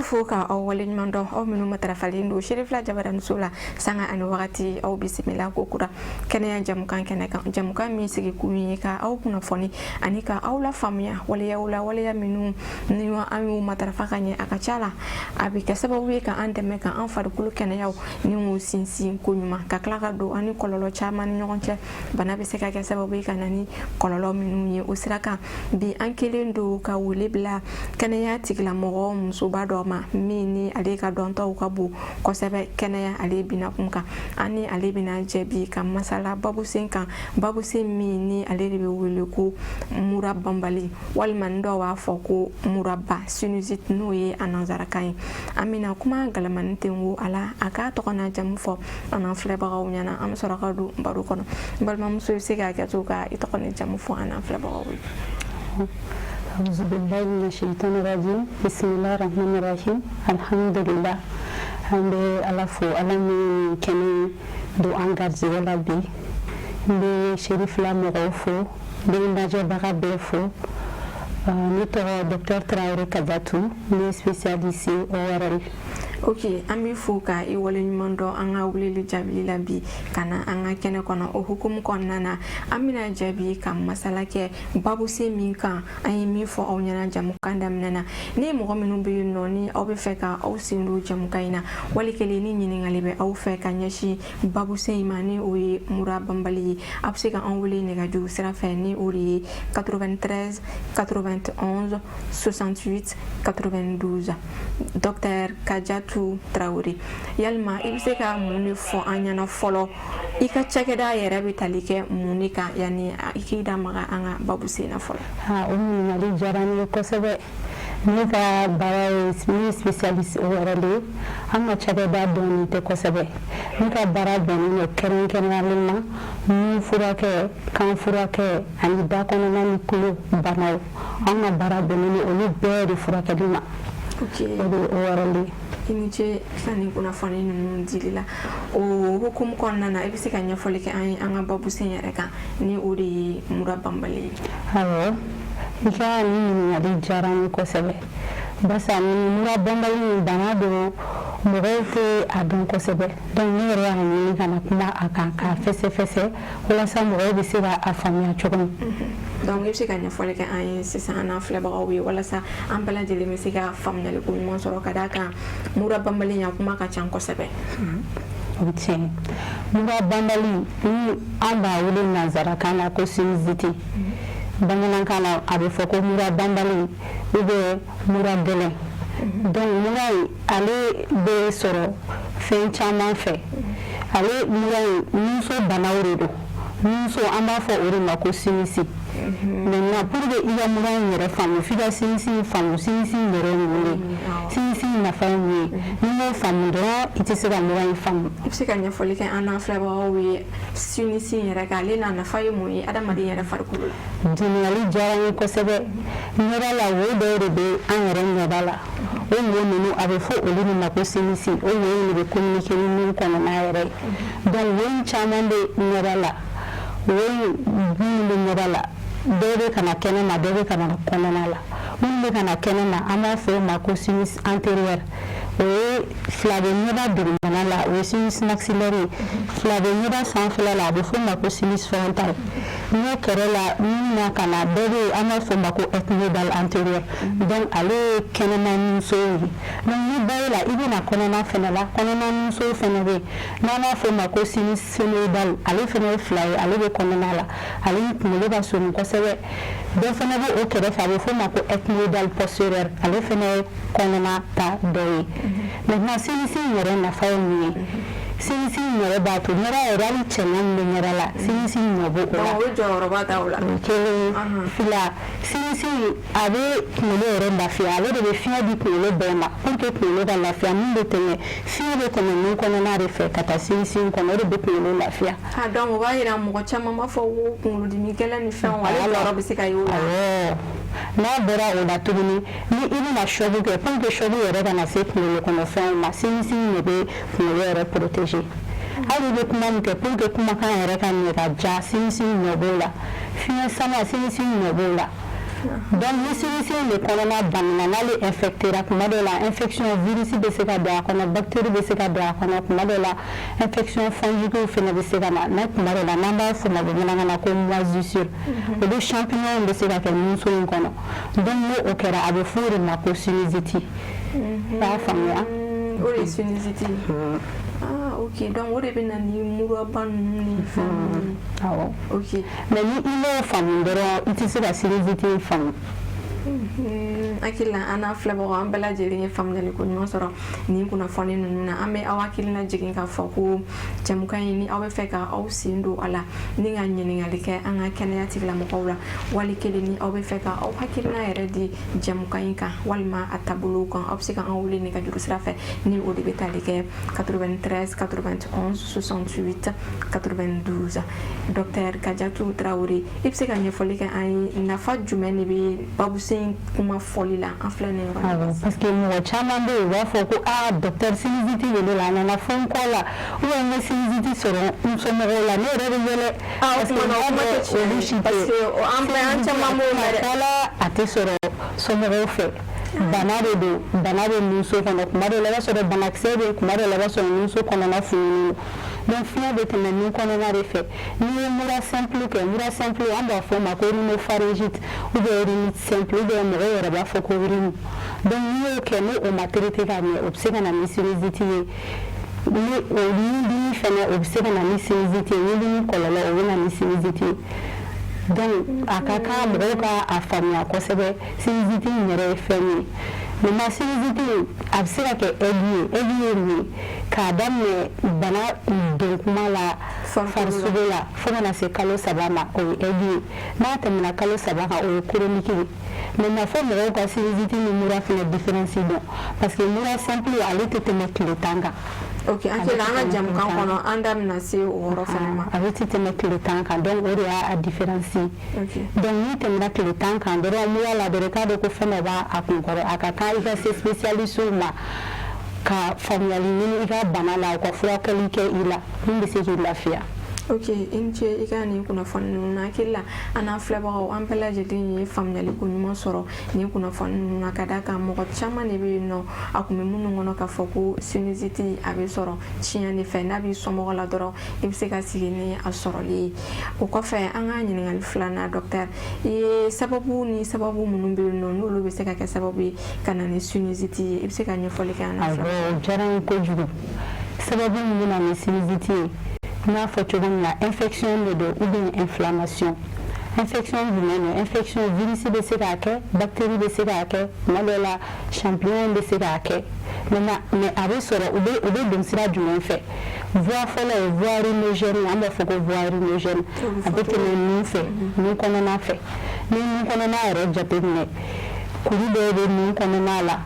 Fo ka aw waleɲuman dɔn, aw minnu matarafalen don Serifila Jabaraniso la sanga ani wagati. Aw bisimila ko kura kɛnɛya jamukan kɛnɛ kan, jamukan min sigi kun ye ka aw kunnafoni ani ka aw la faamuya waleyaw la, waleya minnu ni an y'u matarafa ka ɲɛ, a ka ca la a bɛ kɛ sababu ye ka an dɛmɛ ka an farikolo kɛnɛyaw ni k'u sinsin ko ɲuman, ka tila ka don an ni kɔlɔlɔ caman ni ɲɔgɔn cɛ, bana bɛ se ka kɛ sababu ye ka na ni kɔlɔlɔ minnu ye. O sira kan, bi an kelen don ka wele bila kɛnɛya tigilamɔgɔ musoba dɔ ma, min ni ale ka dɔntaw ka bon kosɛbɛ kɛnɛya ale binakun kan. An ni ale bɛna jɛ bi ka masala babusen kan, babusen min ni ale de bɛ wele ko mura banbali, walima ni dɔw b'a fɔ ko muraba, sinusite, n'o ye a nansarakan ye. An bɛna kuma galamani tengu a la, a k'a tɔgɔ n'a jamu fɔ an n'an filɛbagaw ɲɛna, an bɛ sɔrɔ ka don baro kɔnɔ. N balimamuso, i bɛ se ka kɛ to ka i tɔgɔ ni jamu fɔ an n'an filɛbagaw ye? أعوذ بالله من الشيطان الرجيم، بسم الله الرحمن الرحيم، الحمد لله. An bɛ Ala fo, Ala min kɛnɛ don an garijɛgɛ la bi. N bɛ Serifila mɔgɔw fo, n bɛ lajɛbaga bɛɛ fo. Ne tɔgɔ Docteur Traoré Kadiatou, ne ye spécialiste ORL. Ok, an b'i fo ka i waleɲuman dɔn an ka weleli jaabili la bi ka na an ka kɛnɛ kɔnɔ. O hukumu kɔnɔna na, an bɛna jaabi ka masala kɛ babusen min kan, an ye min fɔ aw ɲɛna jamukan daminɛ na, ni mɔgɔ minnu bɛ yen nɔ, ni aw bɛ fɛ ka aw sen don jamukan in na, wali kelen ni ɲininkali bɛ aw fɛ ka ɲɛsin babusen in ma, ni o ye mura banbali ye, a bɛ se ka an wele nɛgɛjuru sira fɛ, ni o de ye 93 91 68 92. Docteur Kadiatou Traoré, yalima i bɛ se ka mun de fɔ an ɲɛna fɔlɔ? I ka cakɛda yɛrɛ bɛ tali kɛ mun de kan, yanni i k'i da maga an ka babusen na fɔlɔ? O ɲininkali diyara n ye kosɛbɛ. Ne ka baara ye, ne ye spécialiste ORL ye. An ka cakɛda dɔnnen tɛ kosɛbɛ. Ne ka baara bɛnnen don kɛrɛnkɛrɛnniyalen ma nun furakɛ, kan furakɛ ani da kɔnɔna ni tulo banaw. An ka baara bɛnnen don olu bɛɛ de furakɛli ma. O de ye ORL ye. I ni ce i ka nin kunnafoni ninnu dili la. O hukumu kɔnɔna na, i bɛ se ka ɲɛfɔli kɛ an ye an ka babusen yɛrɛ kan, ni o de ye mura banbali ye? Awɔ, i ka nin ɲininkali diyara n ye kosɛbɛ, barisa nin mura banbali nin, bana don, mɔgɔw tɛ a dɔn kosɛbɛ. Donc ne yɛrɛ y'a ɲini ka na kuma a kan k'a fɛsɛfɛsɛ walasa mɔgɔw bɛ se ka a faamuya cogo min. Donc i bɛ se ka ɲɛfɔli kɛ an ye sisan, an n'an filɛbagaw ye, walasa an bɛɛ lajɛlen bɛ se ka faamuyali ko ɲuman sɔrɔ, ka d'a kan mura banbali in, a kuma ka ca kosɛbɛ. O bɛ tiɲɛ. Mura banbali ni an b'a wele nanzarakan na ko sinusite, bamanankan na a bɛ fɔ ko mura banbali ou bien mura gɛlɛn. Donc mura in, ale bɛ sɔrɔ fɛn caman fɛ. Ale mura in, nunso banaw de don. Nunso, an b'a fɔ o de ma ko sinus. Maintenant, pour que i ka mura in yɛrɛ faamu, f'i ka sinus in faamu. Sinus in yɛrɛ ye mun ye? Sinus in nafa ye mun ye? N'i m'o faamu dɔrɔn, i tɛ se ka mura in faamu. I bɛ se ka ɲɛfɔli kɛ an n'an filɛbagaw ye sinus in yɛrɛ kan, ale n'a nafa ye mun ye adamaden yɛrɛ farikolo la? Ɲininkali diyara n ye kosɛbɛ. Ɲɛda la, wo dɔw de bɛ an yɛrɛ ɲɛda la. O wo ninnu, a bɛ fɔ olu de ma ko sinus. O wo in de bɛ communiquer ni nun kɔnɔna yɛrɛ ye. Donc wo in caman bɛ ɲɛda la. Wo in minnu bɛ ɲɛda la, dɔw bɛ ka na kɛnɛ ma, dɔw bɛ ka na kɔnɔna la. Minnu bɛ ka na kɛnɛ ma, an b'a fɔ o ma ko sinus antérieur. O ye fila bɛ ɲɛda dugumana la, o ye sinus maxillaire ye. Fila bɛ ɲɛda sanfɛla la, a bɛ fɔ o ma ko sinus frontal. Ɲɛ kɛrɛ la min na ka na, dɔ bɛ yen, an b'a fɔ o ma ko ethmoidal antérieur. Donc ale ye kɛnɛma nunso ye. Donc ni bɔr'o la, i bɛ na kɔnɔna fɛnɛ la, kɔnɔna nunso fɛnɛ bɛ yen, n'an b'a fɔ o ma ko sinus sphénoïdal. Ale fɛnɛ ye fila ye, ale bɛ kɔnɔna la, ale ni kunkolo ka surun kosɛbɛ. Dɔ fɛnɛ bɛ o kɛrɛfɛ, a bɛ fɔ o ma ko ethmoidal postérieur. Ale fɛnɛ ye kɔnɔna ta dɔ ye. Maintenant, sinus in yɛrɛ nafa ye mun ye? Sinus in yɛrɛ b'a to ɲɛda yɛrɛ, hali cɛɲa min bɛ ɲɛda la, sinus in nɔ b'o la. O ye jɔyɔrɔba ta o la. O kelen. Fila, sinus in, a bɛ kunkolo yɛrɛ lafiya. Ale de bɛ fiɲɛ di kunkolo bɛɛ ma pour que kunkolo ka lafiya. Min bɛ tɛmɛ, fiɲɛ bɛ tɛmɛ nun kɔnɔna de fɛ ka taa sinus in kɔnɔ, o de bɛ kunkolo lafiya. Ah, donc o b'a yira mɔgɔ caman b'a fɔ ko kunkolodimi gɛlɛn ni fɛnw, ale jɔyɔrɔ bɛ se ka ye o la. Awɔ, n'a bɔra o la tuguni, ni i bɛna choc kɛ, pour que choc yɛrɛ kana se kunkolo kɔnɔfɛnw ma, sinus in de bɛ kunkolo yɛrɛ protéger. Hali i bɛ kuma min kɛ, pour que kumakan yɛrɛ ka ɲɛ ka ja, sinus in nɔ b'o la. Fiɲɛ sama, sinus in nɔ b'o la. Donc ni sinus in de kɔnɔna banana, n'ale infectera, tuma dɔw la infection virus bɛ se ka don a kɔnɔ, bactérie bɛ se ka don a kɔnɔ, tuma dɔw la infection fongique fana bɛ se ka na n'a tuma dɔw la n'an b'a fɔ o ma bamanankan na ko moisissure, olu champignon bɛ se ka kɛ nunso in kɔnɔ. Donc n'o kɛra, a bɛ fɔ o de ma ko sinusite. I y'a faamuya? O de ye sinusite ye. Ah ok, donc o de bɛ na ni muraba ninnu ni fɛn ninnu. Awɔ. Ok. Mais ni i m'o faamu dɔrɔn, i tɛ se ka sinusite in faamu. Hakili la, an n'a filɛbagaw, an bɛɛ lajɛlen ye faamuyali ko ɲuman sɔrɔ nin kunnafoni ninnu na. An bɛ aw hakilina jigin k'a fɔ ko jɛmukan in, ni aw bɛ fɛ ka aw sen don a la ni ka ɲininkali kɛ an ka kɛnɛya tigilamɔgɔw la, wali kelen ni aw bɛ fɛ ka aw hakilina yɛrɛ di jɛmukan in kan walima a taabolow kan, aw bɛ se ka an wele nɛgɛjuru sira fɛ, ni o de bɛ tali kɛ 93 91 68 92. Docteur Kadiatou Traoré, i bɛ se ka ɲɛfɔli kɛ an ye, nafa jumɛn de bɛ babusen kuma fɔli la an filɛ nin yɔrɔ in na? Awɔ, parce que mɔgɔ caman bɛ yen, u b'a fɔ ko aa, docteur, sinusite bɛ ne la, a nana fo n kɔ la, ou bien n ye sinusite sɔrɔ n somɔgɔw la, ne yɛrɛ bɛ yɛlɛ. Ah, o kuma na, o kuma tɛ tiɲɛ Olu ye si tɛ. Parce que an bɛɛ, an caman b'o mɛn dɛ. La, a tɛ sɔrɔ somɔgɔw fɛ. Bana de don, bana bɛ nunso kɔnɔ. Tuma dɔw la, i b'a sɔrɔ banakisɛ bɛ yen, tuma dɔw la, i b'a sɔrɔ nunso kɔnɔna fununen don. Donc fiɲɛ bɛ tɛmɛ nun kɔnɔna de fɛ. N'i ye mura simple kɛ, mura simple, an b'a fɔ o ma ko rhinopharyngite ou bien rhinite simple, ou bien mɔgɔw yɛrɛ b'a fɔ ko rhume. Donc n'i y'o kɛ, ni o ma traité ka ɲɛ, o bɛ se ka na ni sinusite ye. Ni o ɲindimi fɛnɛ, o bɛ se ka na ni sinusite ye. Ɲindimi kɔlɔlɔ, o bɛ na ni sinusite ye. Donc a ka kan mɔgɔw ka a faamuya kosɛbɛ, sinusite in yɛrɛ ye fɛn min ye. Maintenant, sinusite in, a bɛ se ka kɛ aigu ye. Aigu ye mun ye? K'a daminɛ bana don kuma la farisogo la fo ka na se kalo 3 ma, o ye aigu ye. N'a tɛmɛna kalo 3 kan, o ye chronique ye. Maintenant, fo mɔgɔw ka sinusite ni mura fɛnɛ différence dɔn, parce que mura simple, ale tɛ tɛmɛ tile 10 kan. Ok, an hakili la, an ka jamukan kɔnɔ, an da bɛna se o yɔrɔ fana ma. A bɛ tɛ tɛmɛ tile 10 kan. Donc o de y'a différence ye. Donc n'i tɛmɛna tile 10 kan dɔrɔn mura la dɔrɔn, i k'a dɔn ko fɛn dɔ b'a a kun kɔrɔ. A ka kan i ka se spécialiste ma ka faamuyali ɲini i ka bana la, u ka furakɛli kɛ i la min bɛ se k'i lafiya. Ok, i ni ce i ka nin kunnafoni ninnu na. Hakili la, an n'an filɛbagaw, an bɛɛ lajɛlen ye faamuyali ko ɲuman sɔrɔ nin kunnafoni ninnu na, ka d'a kan mɔgɔ caman de bɛ yen nɔ, a kun bɛ minnu kɔnɔ k'a fɔ ko sinusite a bɛ sɔrɔ tiɲɛ de fɛ, n'a b'i somɔgɔ la dɔrɔn, i bɛ se ka sigi ni a sɔrɔli ye. O kɔfɛ, an ka ɲininkali filanan, docteur, i ye sababu ni sababu minnu bɛ yen nɔ, n'olu bɛ se ka kɛ sababu ye ka na ni sinusite ye, i bɛ se ka ɲɛfɔli kɛ an na? Awɔ, o diyara n ye kojugu. Sababu min bɛ na ni sinusite ye, n y'a fɔ cogo min na, infection de don ou bien inflammation. Infection jumɛn don? Infection virus bɛ se k'a kɛ, bactérie bɛ se k'a kɛ, tuma dɔw la champignon bɛ se k'a kɛ. Maintenant, mais a bɛ sɔrɔ, u bɛ don sira jumɛn fɛ? Voie fɔlɔ ye voie rhinogène, an b'a fɔ ko voie rhinogène, a bɛ tɛmɛ nun fɛ, nun kɔnɔna fɛ. Ni nun kɔnɔna yɛrɛ jateminɛ, kuru dɔw bɛ nun kɔnɔna la,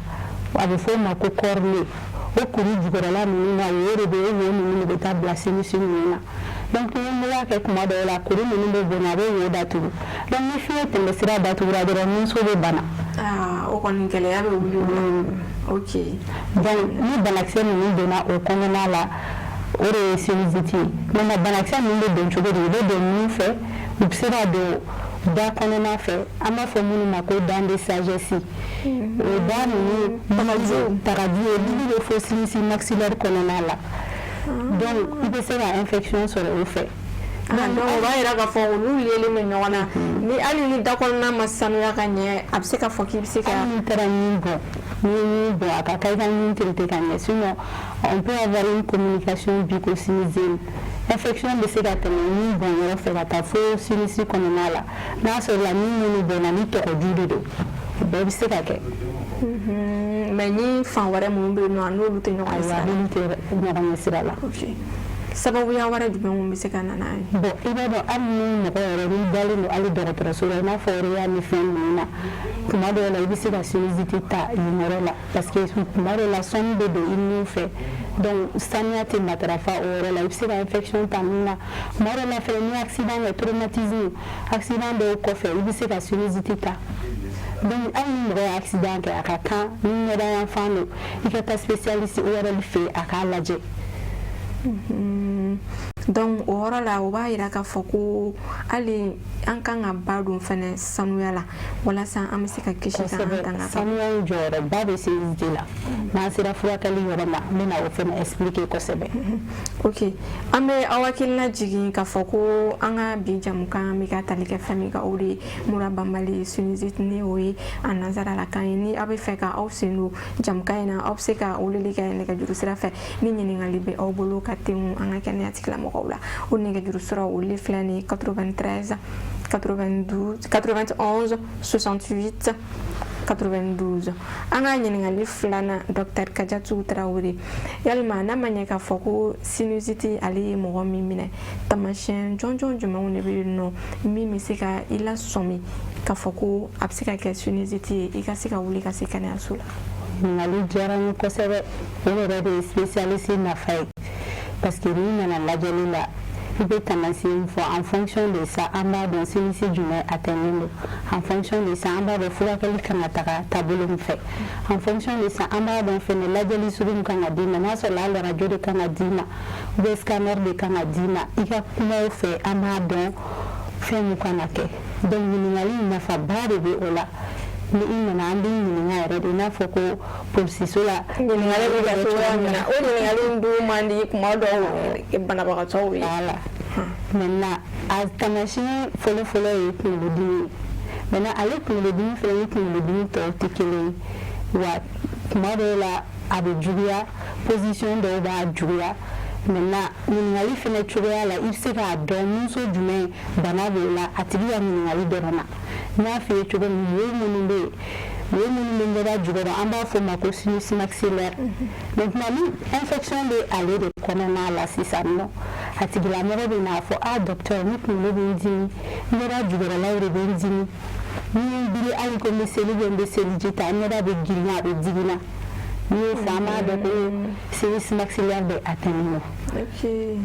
a bɛ fɔ o ma ko cornée. O kuru jukɔrɔla ninnu na, wo de bɛ yen, wo ninnu de bɛ taa bila sinus ninnu na. Donc ni mura kɛ, tuma dɔw la kuru ninnu bɛ bonya, a bɛ wo datugu. Donc ni fiɲɛ tɛmɛ sira datugura dɔrɔn, nunso bɛ bana. Aa, o kɔni gɛlɛya bɛ wuli o la. Ok. Donc ni banakisɛ ninnu donna o kɔnɔna la, o de ye sinusite ye. Maintenant, banakisɛ ninnu bɛ don cogo di? U bɛ don nun fɛ, u bɛ se ka don da kɔnɔna fɛ, an b'a fɔ minnu ma ko dent de sagesse. O da ninnu, tagaju, tagaju, olu bɛ fo sinus maxillaire kɔnɔna la. Donc i bɛ se ka infection sɔrɔ o fɛ. Ah, donc o b'a yira k'a fɔ olu liélen bɛ ɲɔgɔn na. Ni hali ni da kɔnɔna ma sanuya ka ɲɛ, a bɛ se ka fɔ k'i bɛ se ka Hali n'i taara ɲin bɔn, n'i ye ɲin bɔn, a ka kan i ka ɲin traiter ka ɲɛ, sinon on peut avoir une communication bucco-sinusienne. Infection bɛ se ka tɛmɛ ɲin bɔn yɔrɔ fɛ ka taa fo sinus kɔnɔna la, n'a sɔrɔ la ni minnu bɔnna ni tɔgɔju de don, o bɛɛ bɛ se ka kɛ. Mais ni fan wɛrɛ minnu bɛ yen nɔ, a n'olu tɛ ɲɔgɔn ye Ayiwa, sira la. N'olu tɛ ɲɔgɔn ɲɛ sira la. Ok, sababuya wɛrɛ jumɛn bɛ se ka na n'a ye? Bon, i b'a dɔn, hali ni mɔgɔ yɛrɛ n'i dalen don hali dɔgɔtɔrɔso la, i n'a fɔ réa ni fɛn ninnu na, tuma dɔw la i bɛ se ka sinusite ta yen yɔrɔ la, parce que tuma dɔw la sɔnni bɛ don i nun fɛ. Donc saniya tɛ matarafa o yɔrɔ la, i bɛ se ka infection ta min na. Tuma dɔw la fɛnɛ, ni accident kɛ, traumatisme, accident dɔw kɔfɛ, i bɛ se ka sinusite ta. Donc hali ni mɔgɔ ye accident kɛ, a ka kan ni ɲɛda yanfan don, i ka taa spécialiste ORL fɛ yen, a k'a lajɛ. Donc o yɔrɔ la, o b'a yira k'a fɔ ko hali an kan ka ba don fɛnɛ sanuya la, walasa an bɛ se ka kisi k'an tanga. Sanuya in jɔyɔrɔba bɛ sinusite la. N'an sera furakɛli yɔrɔ ma, n bɛna o fɛnɛ expliquer kosɛbɛ. Ok, an bɛ aw hakilina jigin k'a fɔ ko an ka bi jamukan bɛ ka tali kɛ fɛn min kan, o de ye mura banbali, sinusite, ni o ye a nansaralakan ye. Ni aw bɛ fɛ ka aw sen don jamukan in na, aw bɛ se ka weleli kɛ nɛgɛjuru sira fɛ ni ɲininkali bɛ aw bolo ka tɛmɛ an ka kɛnɛya tigilamɔgɔw la. O nɛgɛjuru siraw, olu filɛ nin ye: 93 92 91 68 92. An ka ɲininkali filanan, Docteur Kajatu Tarawele, yalima n'a ma ɲɛ k'a fɔ ko sinusite ale ye mɔgɔ min minɛ, taamasiyɛn jɔnjɔn jumɛnw de bɛ yen nɔ min bɛ se ka i lasɔmi k'a fɔ ko a bɛ se ka kɛ sinusite ye, i ka se ka wuli ka se kɛnɛyaso la? Ɲininkali diyara n ye kosɛbɛ. O yɛrɛ de ye spécialiste nafa ye, parce que n'i nana lajɛli la, i bɛ taamasiyɛn fɔ. En fonction de ça, an b'a dɔn sinus jumɛn atteint don. En fonction de ça, an b'a dɔn furakɛli kan ka taga taabolo min fɛ. En fonction de ça, an b'a dɔn fɛnɛ lajɛli sugu min kan ka d'i ma, n'a sɔrɔ hali radio de kan ka d'i ma ou bien scanner de kan ka d'i ma. I ka kumaw fɛ, an b'a dɔn fɛn mun kan ka kɛ. Donc ɲininkali nafaba de bɛ o la. Ni i nana, an b'i ɲininka yɛrɛ de, i n'a fɔ ko polisiso la. Ɲininkali bɛ kɛ cogoya min na, o ɲininkali in dun man di kuma dɔw banabagatɔw ye. Voilà. Maintenant, a taamasiyɛn fɔlɔ-fɔlɔ ye kunkolodimi ye. Maintenant, ale kunkolodimi fɛnɛ ni kunkolodimi tɔw tɛ kelen ye wa. Kuma dɔw la, a bɛ juguya, position dɔw b'a juguya. Maintenant, ɲininkali fɛnɛ cogoya la, i bɛ se k'a dɔn muso jumɛn bana b'o la, a tigi ka ɲininkali dɔrɔn na. N y'a f'i ye cogo min, wo minnu bɛ yen, wo minnu bɛ ɲɛda jukɔrɔ, an b'a fɔ o ma ko sinus maxillaire. Maintenant, ni infection bɛ ale de kɔnɔna la sisan nɔ, a tigilamɔgɔ bɛ n'a fɔ: "A docteur, ne kunkolo bɛ n dimi, n ɲɛda jukɔrɔlaw de bɛ n dimi. Ni n biri, hali ko n bɛ seli, n bɛ seliji ta, n ɲɛda bɛ girinya, a bɛ digi n na." N'i y'o fɔ, an b'a dɔn ko sinus maxillaire bɛ atteint nɔ.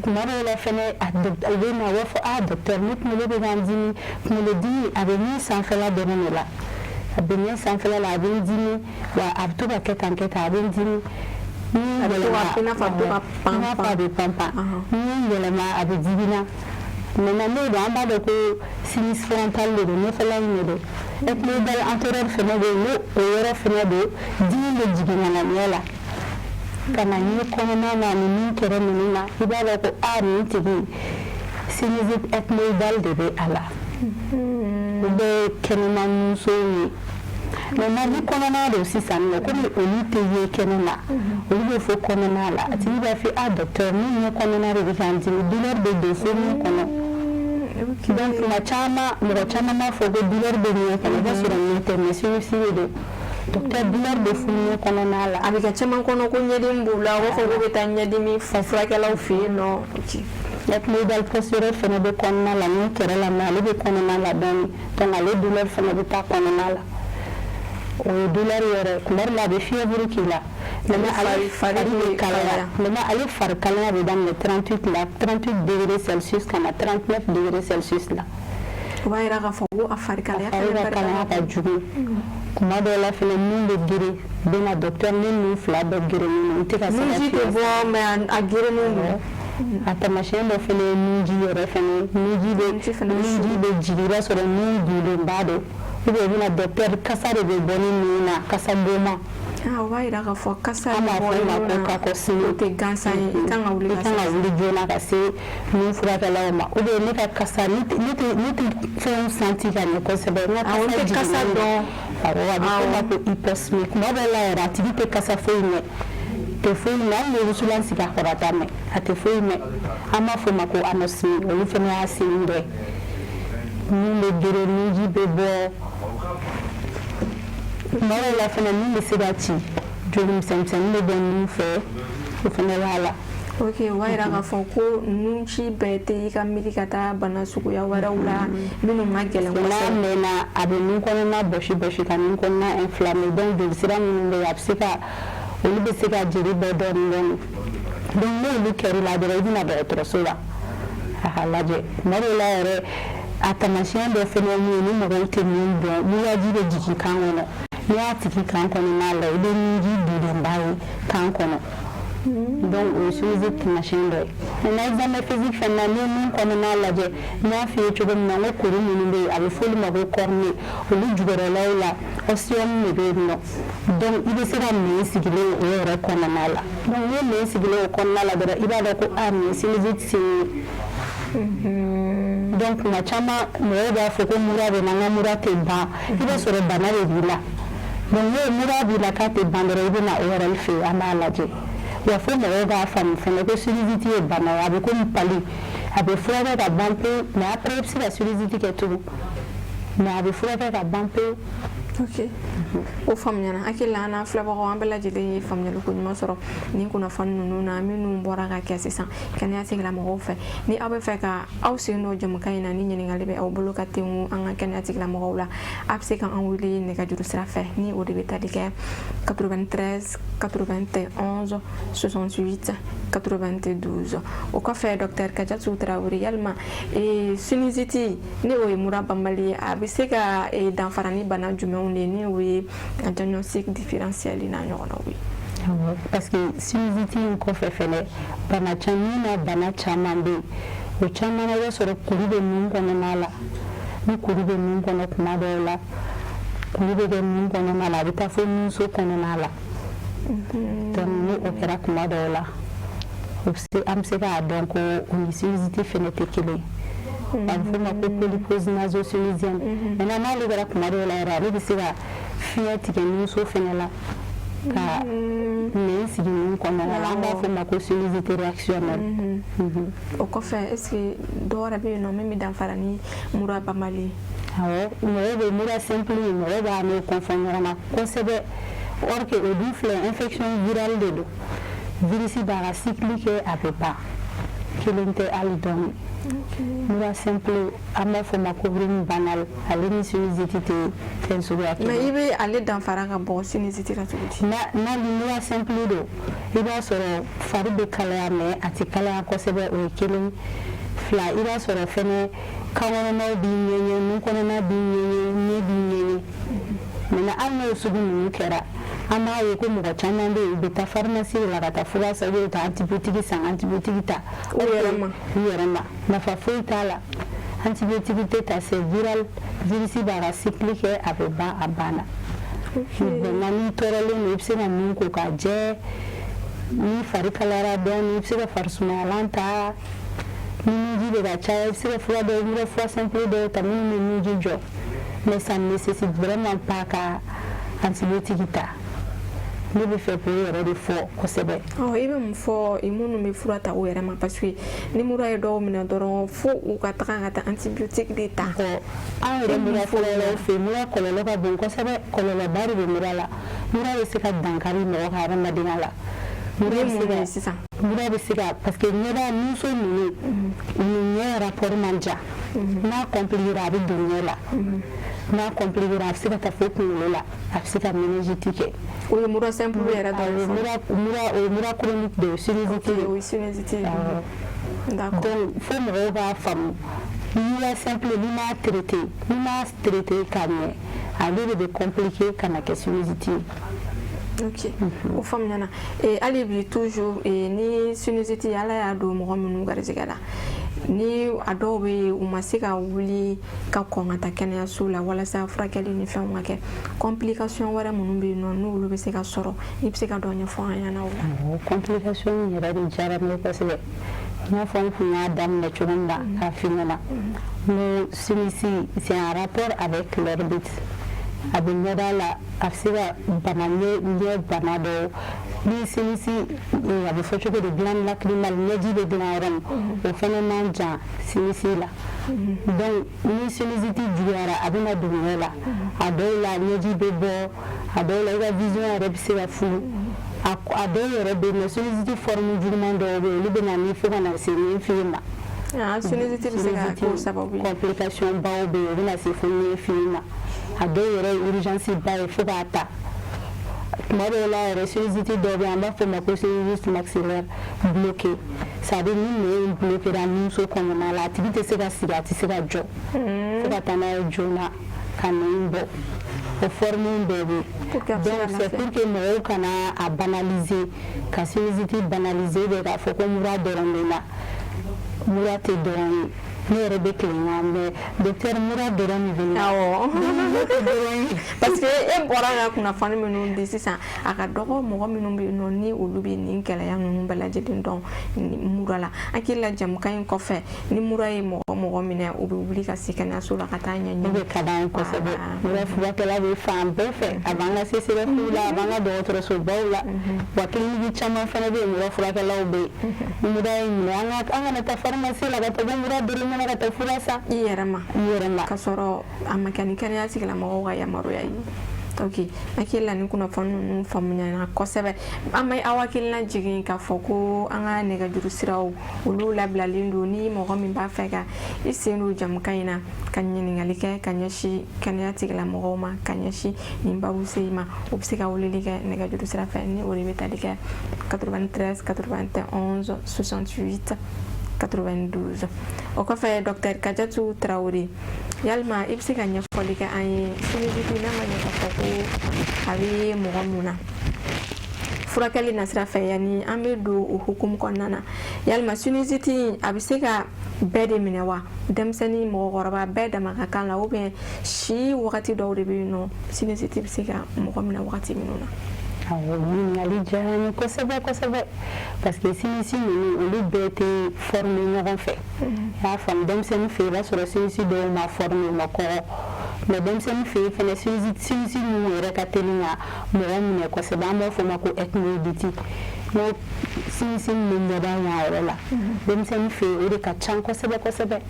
Kuma dɔw la fɛnɛ, u bɛ na, u b'a fɔ: "A docteur, ne kunkolo bɛ ka n dimi, kunkolodimi a bɛ ɲɛ sanfɛla dɔrɔn de la, a bɛ ɲɛ sanfɛla la, a bɛ n dimi wa, a bɛ to ka kɛ tan, kɛ tan, a bɛ n dimi." Ni A bɛ to ka, i n'a fɔ a bɛ to ka pan. I n'a fɔ a bɛ pan pan. Ni n yɛlɛma, a bɛ digi n na. Maintenant, n'o don, an b'a dɔn ko sinus frontal de don, ɲɛfɛla in de don. Ethmoïdal antérieur fɛnɛ bɛ yen, n'o o yɔrɔ fɛnɛ don, dimi bɛ jigin ka na ɲɛ la, ka na ɲɛ kɔnɔna na ani nun kɛrɛ ninnu na. I b'a dɔn ko a nin tigi, sinusite ethmoïdal de bɛ a la. O bɛɛ ye kɛnɛma musow ye. Maintenant, ni kɔnɔna don sisan nɔ, komi olu tɛ ye kɛnɛ na, olu bɛ fɔ kɔnɔna la, a tigi b'a fɔ: "A docteur, ne ɲɛ kɔnɔna de bɛ ka n dimi, douleur bɛ don fo ɲɛ kɔnɔ." Donc tuma caman, mɔgɔ caman b'a fɔ ko douleur bɛ ɲɛ kɔnɔ, i b'a sɔrɔ ɲɛ tɛ, mais sinus de don. "Docteur, douleur bɛ fo ɲɛ kɔnɔna la." A bɛ kɛ caman kɔnɔ ko ɲɛdimi b'u la, u b'a fɔ k'u bɛ taa ɲɛdimi furakɛlaw fɛ yen nɔ. Ethmoïdal postérieur fɛnɛ bɛ kɔnɔna la, ɲɛ kɛrɛ la, mais ale bɛ kɔnɔna la dɔɔni. Donc ale douleur fɛnɛ bɛ taa kɔnɔna la. O ye douleur yɛrɛ. Tuma dɔ la, a bɛ fièvre k'i la. Maintenant, ale fari bɛ kalaya. Maintenant, ale fari kalaya bɛ daminɛ 38 la, 38 degré Celsius ka na 39 degré Celsius la. O b'a yira k'a fɔ ko a fari kalaya. A fari ka kalaya ka jugu. Kuma dɔw la fɛnɛ, nun bɛ geren. Bɛ na: "Docteur, ne nun fila bɛɛ gerennen don, n tɛ ka se ka Nunji tɛ bɔ, mais a gerennen don. A taamasiyɛn dɔ fɛnɛ ye nunji yɛrɛ fɛnɛ, nunji bɛ nunji bɛ jigin, i b'a sɔrɔ nun dulenba don. Ou bien i bɛna: "Docteur, kasa de bɛ bɔ ne nun na, kasa goman." Ah, o b'a yira k'a fɔ kasa An b'a fɔ o ma ko cacosmie. O tɛ gansan ye, i kan ka wuli. I kan ka wuli joona ka se nun furakɛlaw ma. Ou bien ne ka kasa, ne tɛ ne tɛ fɛnw sentir ka ɲɛ kosɛbɛ, n ka kasa kasa kasa dɔn. Awɔ, a bɛ fɔ o ma ko hyposmie. Tuma dɔw la yɛrɛ, a tigi tɛ kasa foyi mɛn, tɛ foyi mɛn, hali ni wusulan sigi a kɔrɔ, a t'a mɛn, a tɛ foyi mɛn. An b'a fɔ o ma ko anosmie. Olu fana y'a signe dɔ ye. Nun bɛ geren, nunji bɛ bɔ. Tuma dɔw la fana, nun bɛ se ka ci, joli misɛnmisɛnnin bɛ bɔ nun fɛ, o fana b'a la. Ok, o b'a yira k'a fɔ ko nunci bɛɛ tɛ i ka miiri ka taa bana suguya wɛrɛw la minnu ka gɛlɛn. N'a mɛnna, a bɛ nun kɔnɔna bɔsi bɔsi, ka nun kɔnɔna inflammé. Donc jolisira minnu bɛ yen, a bɛ se ka olu bɛ se ka jeli bɔ dɔɔni dɔɔni. Donc n'olu kɛr'i la dɔrɔn, i bɛ na dɔgɔtɔrɔso la a ka lajɛ. Tuma dɔw la yɛrɛ, a taamasiyɛn dɔ fɛnɛ ye mun ye, ni mɔgɔw tɛ min dɔn, nuyaji bɛ jigin kan kɔnɔ. N'i y'a tigi kan kɔnɔna la, i bɛ nunji dulenba ye kan kɔnɔ. Donc o ye sinusite taamasiyɛn dɔ ye. Maintenant, examen physique fɛnɛ na, n'i ye nun kɔnɔna lajɛ, n y'a f'i ye cogo min na, n ko kuru minnu bɛ yen, a bɛ f'olu ma ko cornée. Olu jukɔrɔlaw la, ostium de bɛ yen nɔ. Donc i bɛ se ka nɛn sigilen o yɛrɛ kɔnɔna la. Donc n'i ye nɛn sigilen o kɔnɔna la dɔrɔn, i b'a dɔn ko a nin ye sinusite signe ye. Donc tuma caman, mɔgɔw b'a fɔ ko mura bɛ n na, n ka mura tɛ ban. I b'a sɔrɔ bana de b'i la. Donc n'o mura b'i la k'a tɛ ban dɔrɔn, i bɛ na ORL fɛ yen, an b'a lajɛ. Wa fo mɔgɔw k'a faamu fɛnɛ ko sinusite ye bana ye. A bɛ komi palu, a bɛ furakɛ ka ban pewu, mais après i bɛ se ka sinusite kɛ tugun, mais a bɛ furakɛ ka ban pewu. Ok, o faamuyana. Hakili la, an n'an filɛbagaw, an bɛɛ lajɛlen ye faamuyali ko ɲuman sɔrɔ nin kunnafoni ninnu na minnu bɔra ka kɛ sisan kɛnɛya tigilamɔgɔw fɛ. Ni aw bɛ fɛ ka aw sen don jamukan in na, ni ɲininkali bɛ aw bolo ka tengu an ka kɛnɛya tigilamɔgɔw la, a bɛ se ka an wele nɛgɛjuru sira fɛ, ni o de bɛ tali kɛ 93 91 68 92. O kɔfɛ, docteur Kadiatou Traoré, yalima sinusite, ni o ye mura banbali ye, a bɛ se ka danfara ni bana jumɛnw de ye, ni o ye diagnostic différentiel n'a ɲɔgɔnnaw ye? Parce que sinusite in kɔfɛ fɛnɛ, bana caman na, bana caman bɛ yen. O caman na, i b'a sɔrɔ kuru bɛ nun kɔnɔna la. Ni kuru bɛ nun kɔnɔ, tuma dɔw la kuru bɛ kɛ nun kɔnɔna la, a bɛ taa fo nunso kɔnɔna la. Donc ni o kɛra, tuma dɔw la o bɛ se, an bɛ se k'a dɔn ko o ni sinusite fɛnɛ tɛ kelen ye. A bɛ f'o ma ko polypose naso-sinusienne. Maintenant, n'ale kɛra, tuma dɔw la yɛrɛ, ale bɛ se ka fiɲɛ tigɛ nunso fɛnɛ la ka nɛn sigi nun kɔnɔna la. An b'a fɔ o ma ko sinusite réactionnelle. O kɔfɛ, est ce que dɔ wɛrɛ bɛ yen nɔ min bɛ danfara ni mura banbali ye? Awɔ, mɔgɔw bɛ mura simple, mɔgɔw b'a n'o confond ɲɔgɔn na kosɛbɛ. Or que o dun filɛ, infection virale de don. Virus b'a ka cycle kɛ, a bɛ ban. Kelen tɛ hali dɔɔni. Mura simple, an b'a fɔ o ma ko rhume banal, ale ni sinusite tɛ fɛn suguya kelen. Mais i bɛ ale danfara ka bɔ sinusite la cogo di? N'a ni mura simple don, i b'a sɔrɔ fari bɛ kalaya, mais a tɛ kalaya kosɛbɛ. O ye kelen. Fila, i b'a sɔrɔ fɛnɛ kan kɔnɔnaw b'i ŋɛɲɛ, nun kɔnɔna b'i ŋɛɲɛ, ɲɛ b'i ŋɛɲɛ. Maintenant, hali n'o sugu ninnu kɛra, an b'a ye ko mɔgɔ caman bɛ yen, u bɛ taa pharmacie la ka taa fura san, u bɛ taa antibiotique san, antibiotique ta u yɛrɛ ma. U yɛrɛ ma, nafa foyi t'a la. Antibiotique tɛ ta, c'est viral. Virus b'a ka cycle kɛ, a bɛ ban, a banna. Maintenant, n'i tɔɔrɔlen don, i bɛ se ka nun ko k'a jɛ. Ni fari kalayara dɔɔni, i bɛ se ka farisumayalan ta. Ni nunji bɛ ka caya, i bɛ se ka fura dɔw, i bɛ fura simple dɔw ta minnu bɛ nunji jɔ, mais ça ne nécessite vraiment pas ka antibiotique ta. Ne bɛ fɛ k'o yɛrɛ de fɔ kosɛbɛ. Ɔ, i bɛ mun fɔ minnu bɛ fura ta u yɛrɛ ma? Parce que ni mura ye dɔw minɛ dɔrɔn, fo u ka taga ka taa antibiotique de ta. An yɛrɛ mura furakɛlaw fɛ yen, mura kɔlɔlɔ ka bon kosɛbɛ. Kɔlɔlɔba de bɛ mura la. Mura bɛ se ka dankari mɔgɔ ka adamadenya la. Mura bɛ se ka sisan mura bɛ se ka, parce que ɲɛda nunso ninnu ni ɲɛ rapport man jan. N'a compliqué, a bɛ don ɲɛ la. N'a compliqué, a bɛ se ka taa fo kunkolo la, a bɛ se ka méningite kɛ. O ye mura simple yɛrɛ dɔ ye. Mura, o ye mura chronique de ye, sinusite. O ye sinusite. D'accord. Donc fo mɔgɔw k'a faamu, mura simple, n'i m'a traité, n'i m'a traité ka ɲɛ, ale de bɛ compliqué ka na kɛ sinusite ye. Ok, o faamuyana. Hali bi, toujours ni sinusite, Ala y'a don mɔgɔ minnu garijɛgɛ la, ni a dɔw bɛ yen, u ma se ka wuli ka kɔn ka taa kɛnɛyaso la walasa furakɛli ni fɛnw ka kɛ, complication wɛrɛ minnu bɛ yen nɔ, n'olu bɛ se ka sɔrɔ, i bɛ se ka dɔ ɲɛfɔ an ɲɛna o la? Complication yɛrɛ de diyara ne ye kosɛbɛ. N y'a fɔ, n kun y'a daminɛ cogo min na k'a f'i ɲɛna, n ko sinus, c'est en rapport avec l'orbite. A bɛ ɲɛda la, a bɛ se ka bana ɲɛ bana dɔw. Ni sinus, a bɛ fɔ cogo di, glande lacrymale, ɲɛji bɛ dilan yɔrɔ min, o fana man jan sinus la. Donc ni sinusite juguyara, a bɛ na don ɲɛ la. A dɔw la ɲɛji bɛ bɔ, a dɔw la i ka vision yɛrɛ bɛ se ka funu. A dɔw yɛrɛ bɛ yen nɔ, sinusite forme juguman dɔw bɛ yen, olu bɛ na ni fo ka na se ɲɛ fiyɛ ma. Sinusite bɛ se ka k'o sababu ye. Complication baw bɛ yen, o bɛ na se fo ɲɛ fiyɛ ma. A dɔw yɛrɛ ye urgence ba ye fo k'a ta. Tuma dɔw la yɛrɛ, sinusite dɔw bɛ yen, an b'a fɔ o ma ko sinusite maxillaire bloqué, c'est à dire ni nɛn bloqué nunso kɔnɔna la, a tigi tɛ se ka sigi, a tɛ se ka jɔ, fo ka taa n'a ye joona ka nɛn bɔ. O forme bɛɛ bɛ yen. Donc c'est pour que mɔgɔw kana a banaliser, ka sinusite banaliser, ou bien k'a fɔ ko mura dɔrɔn bɛ na. Mura tɛ dɔrɔn ye. Ne yɛrɛ bɛ tilen kan, mais docteur, mura dɔrɔn de bɛ na. Awɔ, parce que e bɔra ka kunnafoni minnu di sisan, a ka dɔgɔ mɔgɔ minnu bɛ yen nɔ ni olu bɛ nin gɛlɛya ninnu bɛɛ lajɛlen dɔn mura la. Hakili la, jamukan in kɔfɛ, ni mura ye mɔgɔ mɔgɔ minɛ, u bɛ wuli ka se kɛnɛyaso la ka taa ɲɛɲini. O de ka d'an ye kosɛbɛ. Mura furakɛla bɛ fan bɛɛ fɛ, a b'an ka CSRéf la, a b'an ka dɔgɔtɔrɔsobaw la, wa clinique caman fana bɛ yen, mura furakɛlaw bɛ yen. Ni mura y'i minɛ, an kana taa pharmacie la ka taa ko mura dɔrɔn mana ka taa fura san i yɛrɛ ma. I yɛrɛ ma. Ka sɔrɔ a ma kɛ ni kɛnɛya tigilamɔgɔw ka yamaruya ye. Ok, hakili la ni kunnafoni ninnu faamuyana kosɛbɛ. An bɛ aw hakilina jigin k'a fɔ ko an ka nɛgɛjuru siraw, olu labilalen don. Ni mɔgɔ min b'a fɛ ka i sen don jamukan in na, ka ɲininkali kɛ ka ɲɛsin kɛnɛya tigilamɔgɔw ma, ka ɲɛsin nin babu sen ma, o bɛ se ka weleli kɛ nɛgɛjuru sira fɛ, ni o de bɛ tali kɛ 93 91 68 92. O kɔfɛ, docteur Kajatu Tarawele, yalima i bɛ se ka ɲɛfɔli kɛ an ye sinusite, n'a ma ɲɛ k'a fɔ ko a bɛ mɔgɔ mun na, furakɛli nasira fɛ? Yanni an bɛ don o hukumu kɔnɔna na, yalima sinusite a bɛ se ka bɛɛ de minɛ wa? Denmisɛnnin, mɔgɔkɔrɔba, bɛɛ dama ka kan la, ou bien si wagati dɔw de bɛ yen nɔ, sinusite bɛ se ka mɔgɔ minɛ wagati minnu na? Awɔ, ɲininkali diyara n ye kosɛbɛ kosɛbɛ, parce que sinus ninnu, olu bɛɛ tɛ former ɲɔgɔn fɛ, i y'a faamu? Denmisɛnnin fɛ yen, i b'a sɔrɔ sinus dɔw ma former, u ma kɔgɔ. Mais denmisɛnnin fɛ yen fɛnɛ, sinus minnu yɛrɛ ka teli ka mɔgɔ minɛ kosɛbɛ, an b'a fɔ o ma ko ethmoïdite, n'o sinus min bɛ ɲɛda yan yɔrɔ la, denmisɛnnin fɛ yen, o de ka ca kosɛbɛ kosɛbɛ.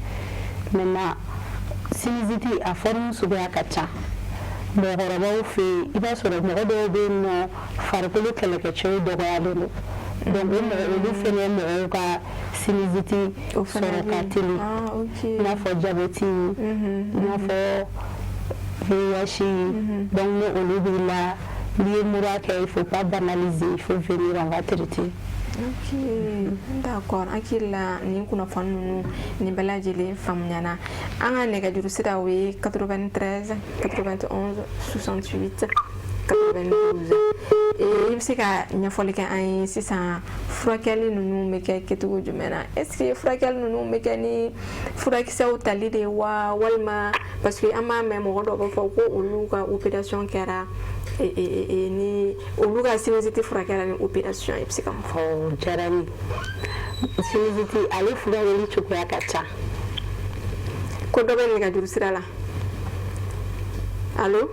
Maintenant, sinusite a forme suguya ka ca. Mɔgɔkɔrɔbaw fɛ yen, i b'a sɔrɔ mɔgɔ dɔw bɛ yen nɔ, farikolo kɛlɛkɛcɛw dɔgɔyalen don. Donc o mɔgɔ, olu fɛnɛ mɔgɔw ka sinusite sɔrɔ ka teli, i n'a fɔ diabète, i n'a fɔ VIH. Donc ni olu b'i la, n'i ye mura kɛ, il faut pas banaliser, il faut venir, on va traiter. Ok, d'accord. Hakili la nin kunnafoni ninnu nin bɛɛ lajɛlen faamuyana. An ka nɛgɛjuru sira, o ye 93 91 68 92. I bɛ se ka ɲɛfɔli kɛ an ye sisan, furakɛli ninnu bɛ kɛ kɛcogo jumɛn na? Est ce que furakɛli ninnu bɛ kɛ ni furakisɛw tali de ye wa, walima, parce que an b'a mɛn mɔgɔ dɔw b'a fɔ ko olu ka opération kɛra ni olu ka sinusite furakɛra ni opération ye? I bɛ se ka mun fɔ? O diyara n ye. Sinusite, ale furakɛli cogoya ka ca. Ko dɔ bɛ nɛgɛjuru sira la. Allo,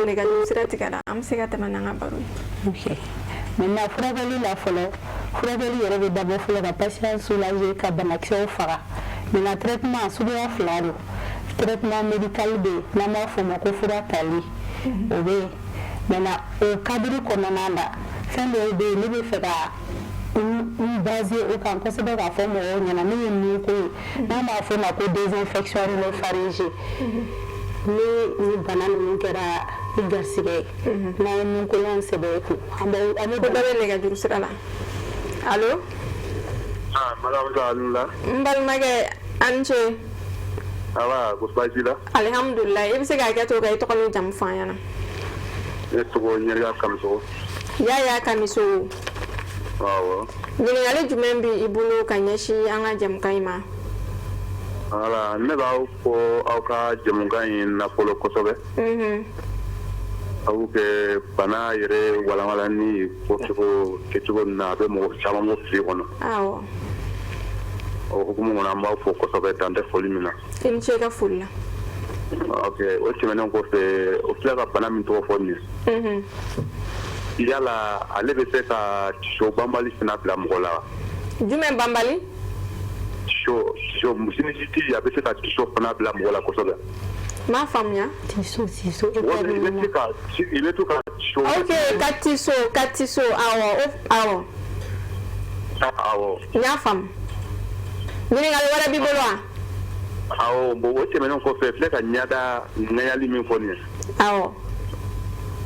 nɛgɛjuru sira tigɛra. An bɛ se ka tɛmɛ n'an ka baro ye. Ok, maintenant, furakɛli la fɔlɔ, furakɛli yɛrɛ bɛ dabɔ fɔlɔ ka patient soulager, ka banakisɛw faga. Maintenant, traitement suguya fila don. Traitement médical bɛ yen, n'an b'a fɔ o ma ko fura tali, o bɛ yen. Maintenant, o cadre kɔnɔna la, fɛn dɔw bɛ yen, ne bɛ fɛ ka n baser o kan kosɛbɛ k'a fɔ mɔgɔw ɲɛna, min ye nun ko ye, n'an b'a fɔ o ma ko désinfection rhinopharyngée. Ni bana ninnu kɛra i garisɛgɛ ye, n'an ye nunkolan sɛbɛn i kun, an bɛ Ko dɔ bɛ nɛgɛjuru sira la. Allo? Ah, madame Alula. N balimakɛ, a ni ce. Awa, ko baasi la? Alihamudulilayi. I bɛ se ka hakɛ to ka i tɔgɔ ni jamu fɔ an ɲɛna? Ne tɔgɔ Ɲɛriya Kamisogo. Yaya Kamiso. Awɔ. Ɲininkali jumɛn bɛ i bolo ka ɲɛsin an ka jamukan in ma? Voilà, ne b'aw fɔ aw ka jamukan in nafolo kosɛbɛ. Aw kɛ bana yɛrɛ walanwalanni fɔcogo kɛcogo min na, a bɛ mɔgɔ caman bɔ fili kɔnɔ. O hukumu kɔnɔ, an b'aw fɔ kosɛbɛ, dan tɛ foli min na. I ni ce i ka foli la. Ok, o tɛmɛnen kɔfɛ, o filɛ ka bana min tɔgɔ fɔ nin ye, yala ale bɛ se ka tiso banbali fana bila mɔgɔ la wa? Jumɛn banbali? Tiso, tiso, sinusite, a bɛ se ka tiso fana bila mɔgɔ la kosɛbɛ. N m'a faamuya. Tiso, tiso e. Walima i bɛ to ka tiso. Ok, ka tiso, ka tiso, awɔ, o awɔ. Awɔ. N y'a faamu. Ɲininkali wɛrɛ b'i bolo wa? Awɔ, bon, o tɛmɛnen kɔfɛ, filɛ ka ɲada ŋaɲali min fɔ nin ye,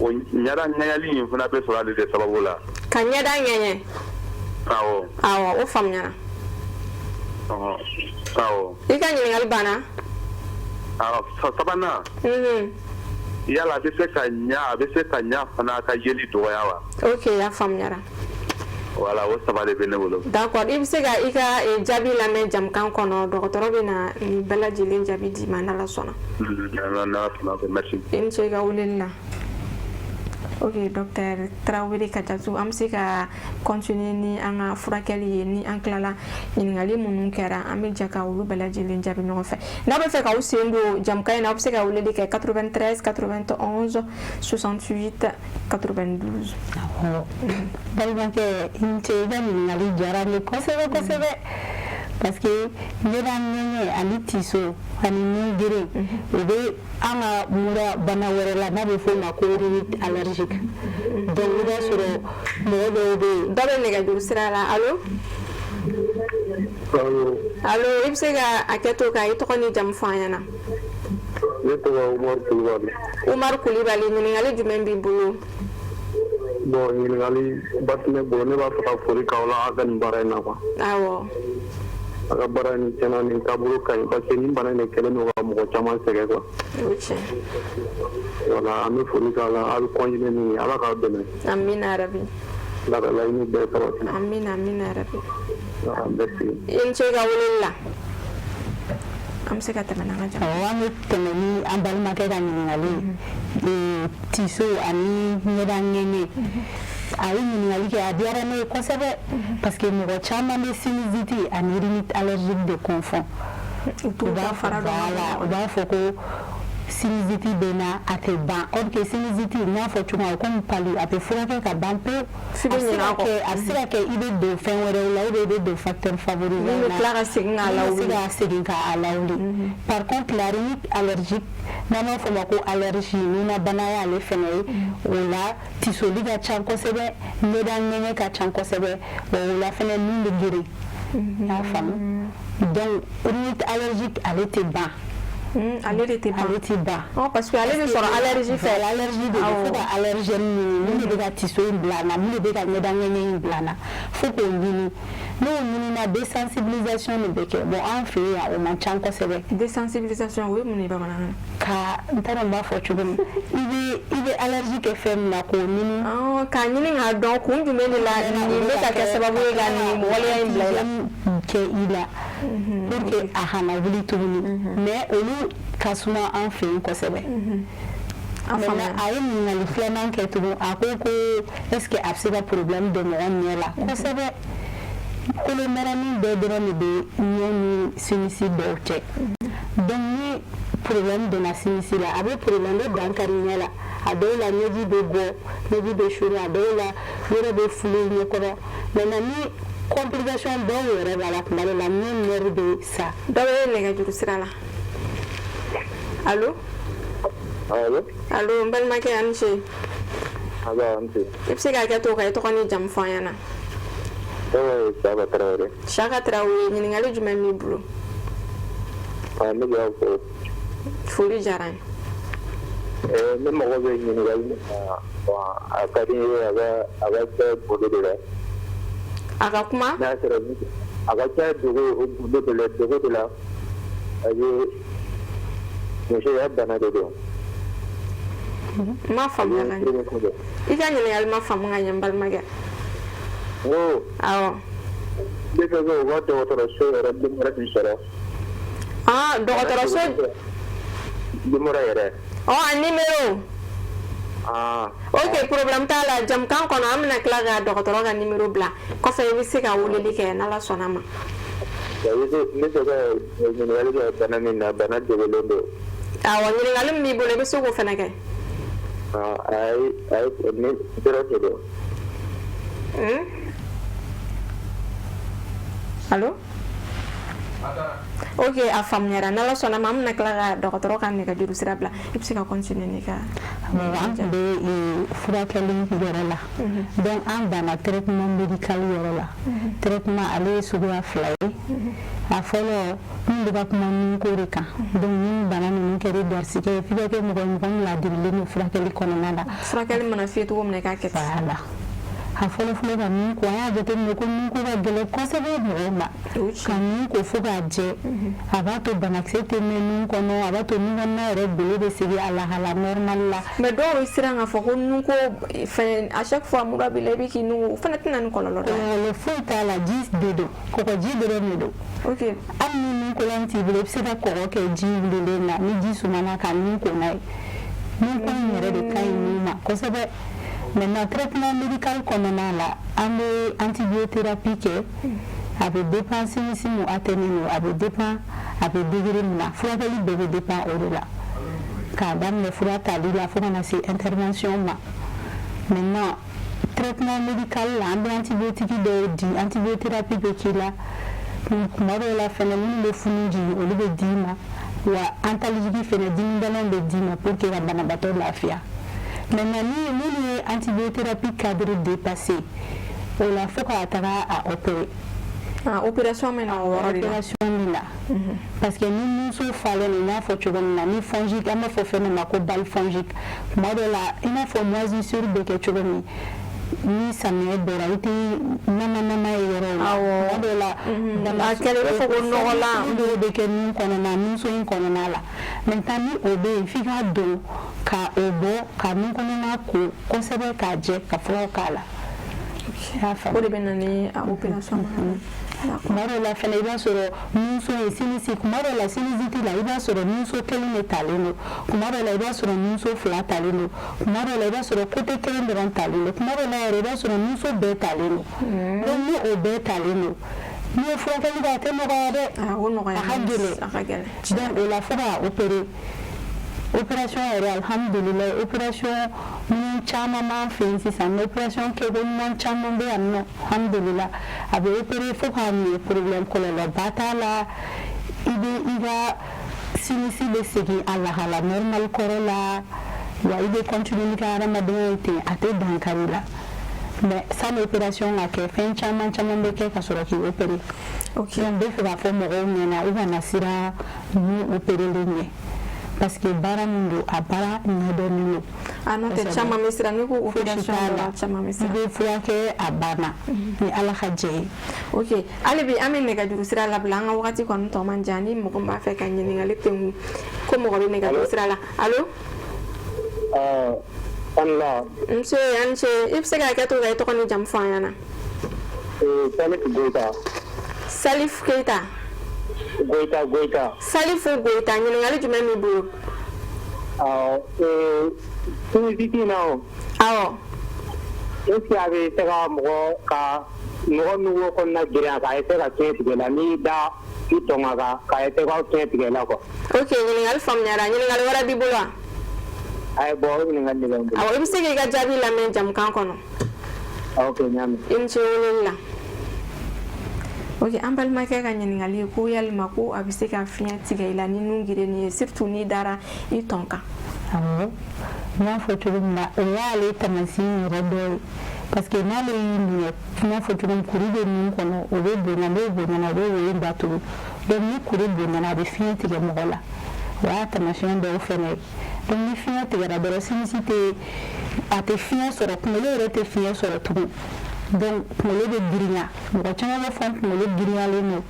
o ɲada ŋaɲali in fana bɛ sɔrɔ ale de sababu la. Ka ɲɛda ŋɛɲɛ? Awɔ. Awɔ, o faamuyara. Ɔhɔn, awɔ. I ka ɲininkali banna? Awɔ, sabanan, yala a bɛ se ka ɲa fana ka yeli dɔgɔya wa? Ok, a faamuyara. Voilà, o saba de bɛ ne bolo. D'accord, i bɛ se ka i ka jaabi lamɛn jamukan kɔnɔ, dɔgɔtɔrɔ bɛ na nin bɛɛ lajɛlen jaabi d'i ma n'Ala sɔnna. N'Ala sɔnna, merci. I ni ce i ka weleli la. Ok, docteur Tarawele Kajatu, an bɛ se ka continuer ni an ka furakɛli ye. Ni an tilala, ɲininkali minnu kɛra, an bɛ jɛ ka olu bɛɛ lajɛlen jaabi ɲɔgɔn fɛ. N'aw bɛ fɛ k'aw sen don jamukan in na, aw bɛ se ka weleli kɛ 93 91 68 92. Awɔ, balimakɛ, i ni ce, i ka ɲininkali diyara n ye kosɛbɛ kosɛbɛ, parce que ɲɛda ŋɛɲɛ ani tiso ani nun geren, o bɛ an ka mura bana wɛrɛ la n'a bɛ f'o ma ko rhinite allergique. Donc i b'a sɔrɔ mɔgɔ dɔw bɛ yen. Dɔ bɛ nɛgɛjuru sira la. Allo? Allo? Allo, i bɛ se ka hakɛ to ka i tɔgɔ ni jamu fɔ an ɲɛna? Ne tɔgɔ Umaru Kulubali. Umaru Kulibali, ɲininkali jumɛn b'i bolo? Bon, ɲininkali ba tɛ ne bolo, ne b'a fɛ ka foli k'aw la aw ka nin baara in na quoi. A ka baara in tiɲɛna, nin taabolo ka ɲi, parce que nin bana in de kɛlen don ka mɔgɔ caman sɛgɛn quoi. O tiɲɛ. Voilà, an bɛ foli k'aw la, aw bɛ continuer ni ye, Ala k'aw dɛmɛ. Amina yarabi. Ala ka laɲini bɛɛ sabati. Amina, amina yarabi. Ah, merci. I ni ce i ka weleli la. An bɛ se ka tɛmɛ n'an ka jamu. Awɔ, an bɛ tɛmɛ ni an balimakɛ ka ɲininkali ye, tiso ani ɲɛda ŋɛɲɛ. A ye ɲininkali kɛ, a diyara ne ye kosɛbɛ, parce que mɔgɔ caman bɛ sinusite ani rhinite allergique de confond. U t'u U b'a fara fɔ dɔn. Voilà, u b'a fɔ ko sinusite bɛ n na, a tɛ ban, or que sinusite, n y'a fɔ cogo min na, komi palu, a bɛ furakɛ ka ban pewu. F'i bɛ A bɛ se ɲinɛ a ka kɔ. kɛ, a bɛ se ka kɛ i bɛ don fɛn wɛrɛw la ou bien i bɛ don facteur favorisant Min bɛ na. tila ka segin k'a Min bɛ se lawuli. ka segin k'a lawuli. Par contre, la rhinite allergique, n'an b'a fɔ o ma ko allergie, nuna bana y'ale fɛnɛ ye, o la tisoli ka ca kosɛbɛ, ɲɛda ŋɛɲɛ ka ca kosɛbɛ, o la fɛnɛ nun bɛ geren, i y'a faamu? Donc rhinite allergique, ale tɛ ban. Ale de tɛ ban. Ale tɛ ban. Ɔ, parce que ale bɛ sɔrɔ allergie fɛ. Voilà, allergie de don. Fo ka allergène ɲini, mun de bɛ ka tiso in bila n na, mun de bɛ ka ɲɛda ŋɛɲɛ in bila n na, fo k'o ɲini. N'o ɲinina, désensibilisation de bɛ kɛ. Bon, an fɛ yen yan, o man ca kosɛbɛ. Désensibilisation, o ye mun ye bamanankan na? Ka n t'a dɔn n b'a fɔ cogo min, i bɛ allergie kɛ fɛn min na, k'o ɲini. Ɔ, k'a ɲini k'a dɔn kun jumɛn de la nin bɛ ka kɛ sababu ye ka nin waleya in bila i la. Kɛ i la pour que a kana wuli tuguni, mais olu ka suma an fɛ yen kosɛbɛ. A Maintenant, faamuya. a ye ɲininkali filanan kɛ tugun, a ko ko est ce que a bɛ se ka problème don mɔgɔ ɲɛ la? Kosɛbɛ. Kolomɛrɛnin bɛɛ dɔrɔn de bɛ ɲɛ ni sinus dɔw cɛ. Donc ni problème donna sinus la, a bɛ problème bɛ dankari ɲɛ la. A dɔw la ɲɛji bɛ bɔ, ɲɛji bɛ suru, a dɔw la yɔrɔ bɛ fulu ɲɛkɔrɔ. Maintenant, ni complication dɔw yɛrɛ b'a la, tuma dɔw la ɲɛ nerf bɛ sa. Dɔ bɛ nɛgɛjuru sira la. Allo? Allo? Allo, n balimakɛ, a ni ce. Aba, an ce. I bɛ se ka kɛ to ka i tɔgɔ ni jamu fɔ an ɲɛna? Tɔgɔ ye Saka Tarawele. Saka Tarawele, ɲininkali jumɛn b'i bolo? Ah, ne b'a fɔ. Foli diyara n ye. Ne mago bɛ ɲininkali min na, bon, a ka di n ye a ka kɛ gundo de la. A ka kuma. N'a sɔrɔ a ka ca dogo gundo de la, dogo de la, a bɛ musoya bana de don. N ma faamuya ka ɲɛ, i ka ɲininkali ma faamu ka ɲɛ, n balimakɛ. N ko ne fɛ ko u ka dɔgɔtɔrɔso yɛrɛ numéro min sɔrɔ. Ah, dɔgɔtɔrɔso. Numéro yɛrɛ. Ɔ, a numéro. Ah. Ok, problème t'a la. Jamukan kɔnɔ, an bɛna tila ka dɔgɔtɔrɔ ka numéro bila kɔfɛ, i bɛ se ka weleli kɛ n'Ala sɔnna ma. Ne bɛ ka ɲininkali kɛ bana min na, bana dogolen don. Awɔ, ɲininkali min b'i bolo, i bɛ se k'o fana kɛ. Ah, ayi ayi, ne dɔrɔn de don. Allo? Ok, a faamuyara. N'Ala sɔnna ma, an bɛna tila ka dɔgɔtɔrɔ ka nɛgɛjuru sira bila. I bɛ se ka continuer n'i ka. An tun bɛ furakɛli yɔrɔ la. Donc an danna traitement médical yɔrɔ la. Traitement, ale ye suguya fila ye. A fɔlɔ, n bɛ ka kuma nunko de kan. Donc ni bana ninnu kɛra i garisɛgɛ ye, f'i ka kɛ mɔgɔ ye, mɔgɔ min ladirilen don furakɛli kɔnɔna la. Furakɛli mana f'i ye cogo min na, i k'a kɛ ten. Voilà. A fɔlɔfɔlɔ ka nun ko, an y'a jateminɛ ko nun ko ka gɛlɛn kosɛbɛ mɔgɔw ma. Ka nun ko fo k'a jɛ, a b'a to banakisɛ tɛ mɛn nun kɔnɔ, a b'a to nun kɔnɔna yɛrɛ golo bɛ segin a lahala normal la. Mais dɔw bɛ siran k'a fɔ ko nunko fɛn, à chaque fois mura b'i la, i bɛ k'i nun ko, o fana tɛna ni kɔlɔlɔ dɔ ye? Kɔlɔlɔ foyi t'a la, ji de don, kɔgɔji dɔrɔn de don. Hali ni nun kolan t'i bolo, i bɛ se ka kɔgɔ kɛ ji wulilen na, ni ji sumana, ka nun ko n'a ye. Nun ko in yɛrɛ de ka ɲi nun ma kosɛbɛ. Maintenant, traitement médical kɔnɔna la, an bɛ antibiothérapie kɛ. A bɛ dépend sinus mun atteint don, a bɛ dépend a bɛ degré min na. Furakɛli bɛɛ bɛ dépend o de la, k'a daminɛ fura tali la fo ka na se intervention ma. Maintenant, traitement médical la, an bɛ antibiotique dɔw di, antibiothérapie bɛ k'i la. Tuma dɔw la fɛnɛ, minnu bɛ funu jigin, olu bɛ d'i ma, wa antalgique fɛnɛ, dimidalaw bɛ d'i ma pour que ka banabaatɔ lafiya. Maintenant, ni minnu ye antibiothérapie cadre dépassé, o la fo k'a taga a opérer. Ah, opération bɛ na o yɔrɔ de la. Opération bɛ na, parce que ni nunso falen don, n y'a fɔ cogo min na, ni fongique, an b'a fɔ fɛn dɔ ma ko balle fongique. Tuma dɔ la, i n'a fɔ moisissure bɛ kɛ cogo min, ni samiyɛ bɔra, i tɛ nama nama ye yɔrɔw la. Tuma dɔw la, A kɛlen i b'a fɔ ko nɔgɔlan. Dɔw bɛ kɛ nun kɔnɔna, nunso in kɔnɔna la. Maintenant, ni o bɛ yen, f'i ka don ka o bɔ, ka nun kɔnɔna ko kosɛbɛ k'a jɛ, ka furaw k'a la. I y'a faamu? O de bɛ na ni a opération. Tuma dɔw la fɛnɛ, i b'a sɔrɔ nunso ye sinus, tuma dɔw la sinusite la, i b'a sɔrɔ nunso kelen de talen don, tuma dɔw la i b'a sɔrɔ nunso fila talen don, tuma dɔw la i b'a sɔrɔ côté kelen dɔrɔn talen don, tuma dɔw la yɛrɛ i b'a sɔrɔ nunso bɛɛ talen don. Donc ni o bɛɛ talen don, n'i ye furakɛli kɛ, a tɛ nɔgɔya dɛ. A o nɔgɔya. A ka gɛlɛn. A ka gɛlɛn. Donc o la fo k'a opérer. Opération yɛrɛ, alhamdulilayi, opération minnu caman b'an fɛ yen sisan, opération kɛko ɲuman caman bɛ yan nɔ, alhamdulila. A bɛ opérer fo k'a ɲɛ, problème kɔlɔlɔba t'a la. I bɛ i ka sinus bɛ segin a lahala normal kɔrɔ la, wa i bɛ continuer n'i ka hadamadenya ye ten, a tɛ dankari la. Mais sani opération ka kɛ, fɛn caman caman bɛ kɛ ka sɔrɔ k'i opérer. Donc n bɛ fɛ k'a fɔ mɔgɔw ɲɛna, u kana siran nun opéreli ɲɛ, parce que baara min don, a baara ɲɛdɔnnen don. A n'o tɛ, caman bɛ siran n'i ko opération t'a la. Dɔrɔn, caman bɛ I siran. bɛ furakɛ, a banna, ni Ala ka jɛ ye. Ok, hali bi an bɛ nɛgɛjuru sira labila, an ka wagati kɔni tɔ man jan. Ni mɔgɔ min b'a fɛ ka ɲininkali tengu, ko mɔgɔ bɛ nɛgɛjuru sira la. Allo? Anla. Nse, an ce. I bɛ se ka hakɛ to ka i tɔgɔ ni jamu fɔ an ɲɛna? Salif Goita. Salif Keita? Goita, Goita. Salifu Goyita, ɲininkali jumɛn b'i bolo? Sinusite na o. Awɔ. Est ce que a bɛ se ka mɔgɔ ka mɔgɔ min wo kɔnɔna girinya k'a essayer ka fiɲɛ tigɛ la, n'i da i tɔn a kan k'a essayer ka fiɲɛ tigɛ la quoi? Ok, ɲininkali faamuyara. Ɲininkali wɛrɛ b'i bolo wa? Ayi, bon, o ɲininkali de bɛ n bolo. Awɔ, i bɛ se k'i ka jaabi lamɛn jamukan kɔnɔ. Ok, n y'a mɛn. I ni ce weleli la. Ok, an balimakɛ ka ɲininkali ye ko yalima ko a bɛ se ka fiɲɛ tigɛ i la ni nun gerenni ye, surtout n'i dara i tɔn kan? Awɔ, n y'a fɔ cogo min na, o y'ale taamasiyɛn yɛrɛ dɔ ye, parce que n'ale y'i minɛ, n y'a fɔ cogo min, kuru bɛ nun kɔnɔ, o bɛ bonya, n'o bonyana, o bɛ woyo datugu. Donc ni kuru bonyana, a bɛ fiɲɛ tigɛ mɔgɔ la, o y'a taamasiyɛn dɔw fɛnɛ ye. Donc ni fiɲɛ tigɛra dɔrɔn, sinus tɛ, a tɛ fiɲɛ sɔrɔ, kunkolo yɛrɛ tɛ fiɲɛ sɔrɔ tugun. Donc kunkolo bɛ girinya. Mɔgɔ caman b'a fɔ n kunkolo girinyalen don,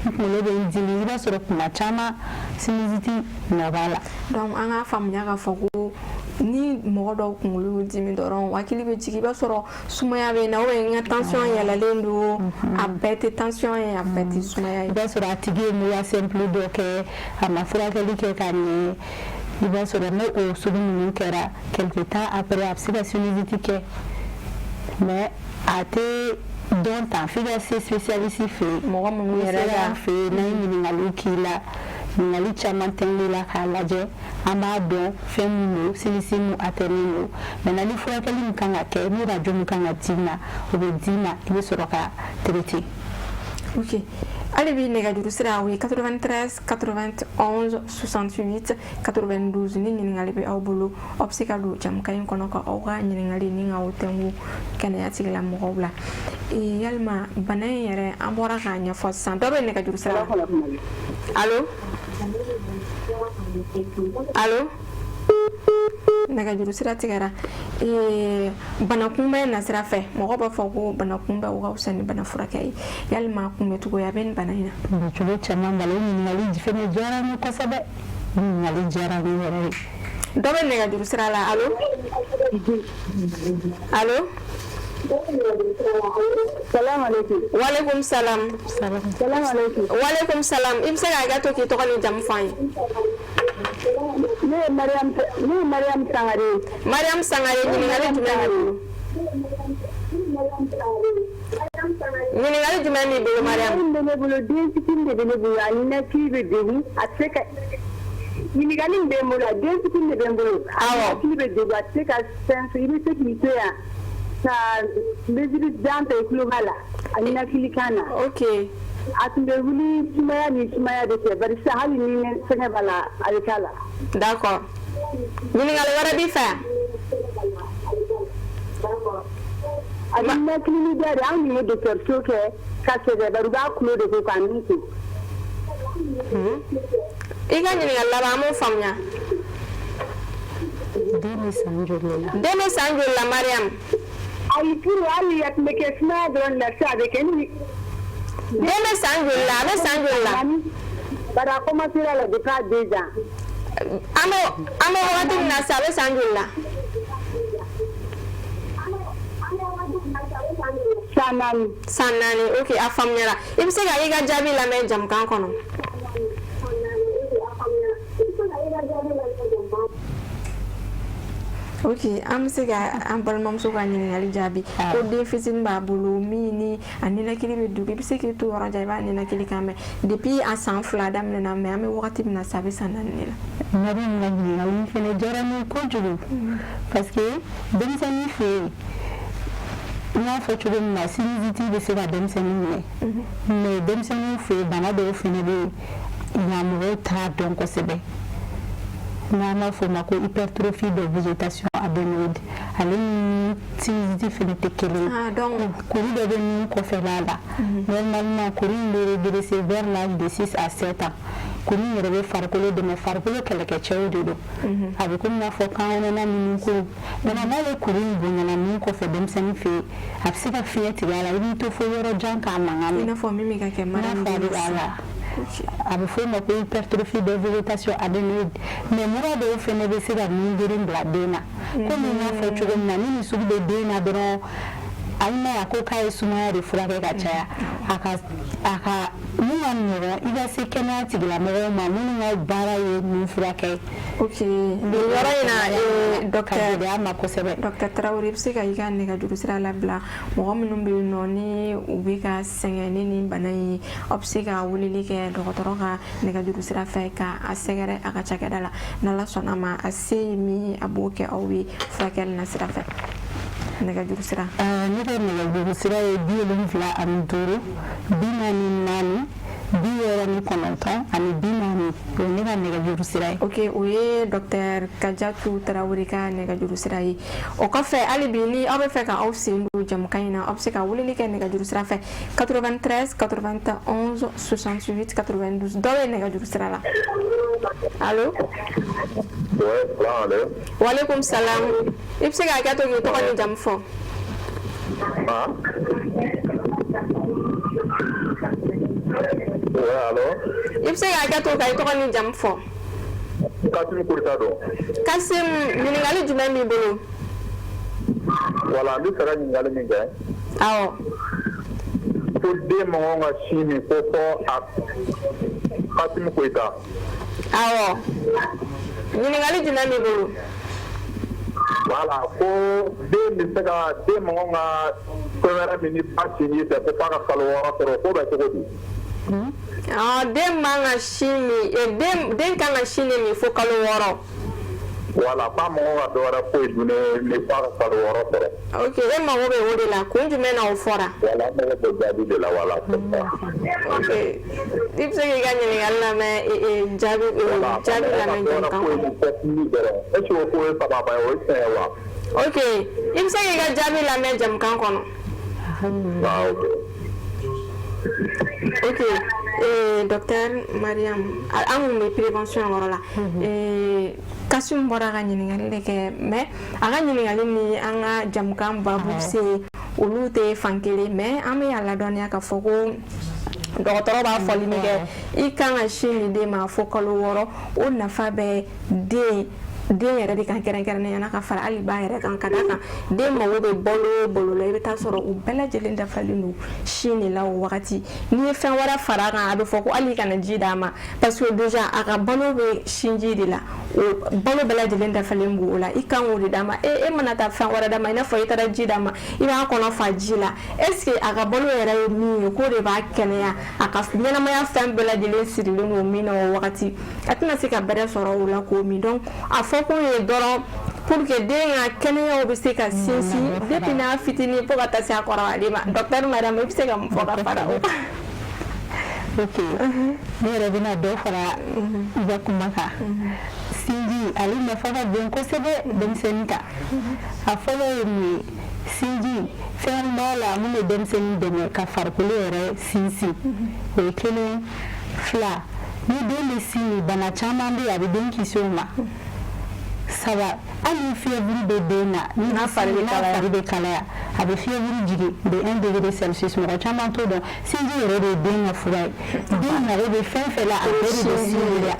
n kunkolo bɛ n dimi. I b'a sɔrɔ kuma caman sinusite nɔ b'a la. Donc an k'a faamuya k'a fɔ ko ni mɔgɔ dɔw kunkolo bɛ dimi dɔrɔn, hakili bɛ jigin, i b'a sɔrɔ sumaya bɛ n na ou bien n ka tension yɛlɛlen don. A bɛɛ tɛ tension ye, a bɛɛ tɛ sumaya ye. I b'a sɔrɔ a tigi ye mura simple dɔ kɛ, a ma furakɛli kɛ ka ɲɛ. I b'a sɔrɔ n'o o sugu ninnu kɛra, quelque temps après, a bɛ se ka sinusite kɛ, mais a tɛ dɔn tan, f'i ka se spécialiste fɛ yen. Mɔgɔ minnu N'i yɛrɛ sera ka an fɛ yen, n'an ye ɲininkaliw k'i la, ɲininkali caman tɛngul'i la k'a lajɛ, an b'a dɔn fɛn min don, sinus mun atteint don. Maintenant, ni furakɛli min kan ka kɛ, ni radio min kan ka d'i ma, o bɛ d'i ma, i bɛ sɔrɔ ka traiter. Ok, hali bi nɛgɛjuru sira o ye 93 91 68 92. Ni ɲininkali bɛ aw bolo, aw bɛ se ka don jamukan in kɔnɔ ka aw ka ɲininkali ni k'aw tɛnku kɛnɛya tigilamɔgɔw la. Yalima bana in yɛrɛ, an bɔra k'a ɲɛfɔ sisan. Dɔ bɛ nɛgɛjuru sira la. Allo, allo, nɛgɛjuru sira tigɛra. Bana kunbɛn nasira fɛ, mɔgɔ b'a fɔ ko bana kunbɛn o ka fisa ni bana furakɛ ye. Yalima kunbɛcogoya bɛ nin bana in na? Kunbɛcogo caman b'a la. O ɲininkali fɛnɛ diyara n ye kosɛbɛ, ɲininkali diyara n ye yɛrɛ de. Dɔ bɛ nɛgɛjuru sira la. Allo, allo. Salam alaikum. Walekum salam. Salam alaikum. Walekum salam. I bɛ se ka hakɛ to k'i tɔgɔ ni jamu fɔ an ye? Ne ye Mariam, ne ye Mariam Sangare ye. Mariam Sangare, ɲininkali jumɛn b'i bolo? Ɲininkali jumɛn b'i bolo, Mariam? Ɲininkali bɛ ne bolo, den fitinin de bɛ ne bolo, a ninakili bɛ degun, a tɛ se ka. Ɲininkali min bɛ n bolo, a den fitinin de bɛ n bolo. A ninakili bɛ degun, a tɛ se ka fɛn, i bɛ se k'i to yan ka mesure jan ta, i tulo b'a la a ninakili kan na. A tun bɛ wuli sumaya ni sumaya de fɛ, bari sisan hali ni fɛngɛ b'a la, a bɛ k'a la. D'accord, ɲininkali wɛrɛ b'i fɛ? A bɛ ninakili ni da de. An tun ye dɔgɔtɔrɔso kɛ ka sɛgɛn, bari u b'a tulo de ko k'a nun ko. I ka ɲininkali laban, an b'o faamuya. Den bɛ san joli la? Den bɛ san joli la, Mariam? Ayi, turu hali a tun bɛ kɛ sumaya dɔrɔn de la, sisan a bɛ kɛ ni. Den bɛ san joli la? A bɛ san joli la? Bari a commencé la depuis à 2 ans. An bɛ wagati min na sisan, a bɛ san joli la? San 4. San 4, ok, a faamuyara. I bɛ se ka i ka jaabi lamɛn jamukan kɔnɔ. Ok, an bɛ se ka an balimamuso ka ɲininkali jaabi ko den fitinin b'a bolo min ni a ninakili bɛ degun, i bɛ se k'i to yɔrɔ jan, i b'a ninakili kan mɛn depuis a san 2 daminɛna, mais an bɛ wagati min na sisan, a bɛ san 4 de la. Mariam ka ɲininkali fɛnɛ diyara n ye kojugu, parce que denmisɛnnin fɛ yen, n y'a fɔ cogo min na, sinusite bɛ se ka denmisɛnnin minɛ, mais denmisɛnninw fɛ yen, bana dɔw fɛnɛ bɛ yen nka mɔgɔw t'a dɔn kosɛbɛ, n'an b'a fɔ o ma ko hypertrophie de végétation adénoïde. Ale ni sinusite fɛnɛ tɛ kelen ye. Kuru dɔ bɛ nun kɔfɛla la. Normalement, kuru in bɛ régresser vers l'âge de 6 à 7 ans. Kuru in yɛrɛ bɛ farikolo dɛmɛ, farikolo kɛlɛkɛcɛw de don. A bɛ komi i n'a fɔ kan kɔnɔna ninnu kuru. Maintenant, n'ale kuru in bonyana nun kɔfɛ denmisɛnnin fɛ yen, a bɛ se ka fiɲɛ tigɛ a la, i b'i to fo yɔrɔ jan k'a mankan mɛn. I n'a fɔ min bɛ ka kɛ Mariam. A bɛ f'o ma ko hypertrophie de végétation adénoïde. Mais mura dɔw fɛnɛ bɛ se ka nun geren bila den na. Komi n y'a fɔ cogo min na, ni nin sugu bɛ den na dɔrɔn, hali n'a ko k'a ye sumaya de furakɛ ka caya, a ka mun ka nɔgɔn, i ka se kɛnɛya tigilamɔgɔw ma minnu ka baara ye nun furakɛ. Ok, nin yɔrɔ in na, docteur ka gɛlɛya ma kosɛbɛ. Docteur Tarawele, i bɛ se ka i ka nɛgɛjuru sira labila mɔgɔ minnu bɛ yen nɔ ni u bɛ ka sɛgɛn ni nin bana in ye, aw bɛ se ka weleli kɛ dɔgɔtɔrɔ ka nɛgɛjuru sira fɛ ka a sɛgɛrɛ a ka cakɛda la. N'Ala sɔnna a ma, a se ye min ye, a b'o kɛ aw ye furakɛli na sira fɛ. Nɛgɛjuru sira? Ne ka nɛgɛjuru sira ye 75 44 69 40. O ye ne ka nɛgɛjuru sira ye. Ok, o ye docteur Kajatu Tarawele ka nɛgɛjuru sira ye. O kɔfɛ, hali bi, ni aw bɛ fɛ ka aw sen don jamukan in na, aw bɛ se ka weleli kɛ nɛgɛjuru sira fɛ 93 91 68 92. Dɔ bɛ nɛgɛjuru sira la. Allo. Ouais, salam alaikum. Walekum salam. I bɛ se ka hakɛ to k'i tɔgɔ ni jamu fɔ? Ah. Ouais, allo. I bɛ se ka hakɛ to ka i tɔgɔ ni jamu fɔ? Kasim Koyita don. Kasim, ɲininkali jumɛn b'i bolo? Voilà, n bɛ fɛ ka ɲininkali min kɛ. Awɔ. Ko den man kan ka sin min ko fɔ a. Kasim Koyita. Awɔ. Ɲininkali jumɛn b'i bolo? Voilà, ko den bɛ se ka, den man kan ka fɛn wɛrɛ min ni ba sinji tɛ ko f'a ka kalo 6 sɔrɔ, k'o bɛ cogo di? Den man ka sin min, den kan ka sin de min fo kalo 6. Voilà, k'a man kan ka dɔ wɛrɛ foyi dun ni f'a ka kalo 6 sɔrɔ. Ok, e mago bɛ o de la. Kun jumɛn na o fɔra? Voilà, n mago bɛ jaabi de la, voilà. Ok, i bɛ se k'i ka ɲininkali lamɛn, jaabi lamɛn jamukan kɔnɔ. Est ce que o ko ye sababa ye, o ye tiɲɛ ye wa? Ok, i bɛ se k'i ka jaabi lamɛn jamukan kɔnɔ. Ah, ok. Ok, docteur Mariam, an kun bɛ prévention yɔrɔ la. Kasum bɔra ka ɲininkali de kɛ, mais a ka ɲininkali ni an ka jamukan babu se, olu tɛ fan kelen. Mais an bɛ a ladɔnniya k'a fɔ ko dɔgɔtɔrɔ b'a fɔli min kɛ, i kan ka sin di den ma fo kalo 6, o nafa bɛ den yɛrɛ de kan, kɛrɛnkɛrɛnnenya la ka fara hali ba yɛrɛ kan. Ka d'a kan, den mago bɛ balo o balo la, i bɛ taa sɔrɔ u bɛɛ lajɛlen dafalen don sin de la o wagati. N'i ye fɛn wɛrɛ fara a kan, a bɛ fɔ ko hali i kana ji d'a ma, parce que déjà a ka balo bɛ sinji de la, o balo bɛɛ lajɛlen dafalen b'o la, i kan k'o de d'a ma. E mana taa fɛn wɛrɛ d'a ma, i n'a fɔ i taara ji d'a ma, i b'a kɔnɔ fa ji la, est ce que a ka balo yɛrɛ ye min ye, k'o de b'a kɛnɛya, a ka ɲɛnamaya fɛn bɛɛ lajɛlen sirilen don min na o wagati, a tɛna se ka bɛrɛ sɔrɔ o la k'o min. Donc a fɔ kun ye dɔrɔn pour que den ka kɛnɛyaw bɛ se ka sinsin depuis n'a fitinin fo ka taa se a kɔrɔbayalen ma. Docteur Mariam, i bɛ se ka mun fɔ ka fara o kan? Ok, ne yɛrɛ bɛna dɔ fara i ka kuma kan. Sinji, ale nafa ka bon kosɛbɛ denmisɛnnin kan. A fɔlɔ ye mun ye? Sinji, fɛn b'a la mun bɛ denmisɛnnin dɛmɛ ka farikolo yɛrɛ sinsin, o ye kelen. Fila, ni den bɛ sin min, bana caman bɛ yen, a bɛ den kisi o ma. Saba, hali ni fièvre bɛ den na, ni n'a fari bɛ kalaya, fari bɛ kalaya, a bɛ fièvre jigin de 1 degré Celsius. Mɔgɔ caman t'o dɔn, sinji yɛrɛ de ye den ka fura ye. Den mago bɛ fɛn fɛn la, a bɛɛ de bɛ sinji la.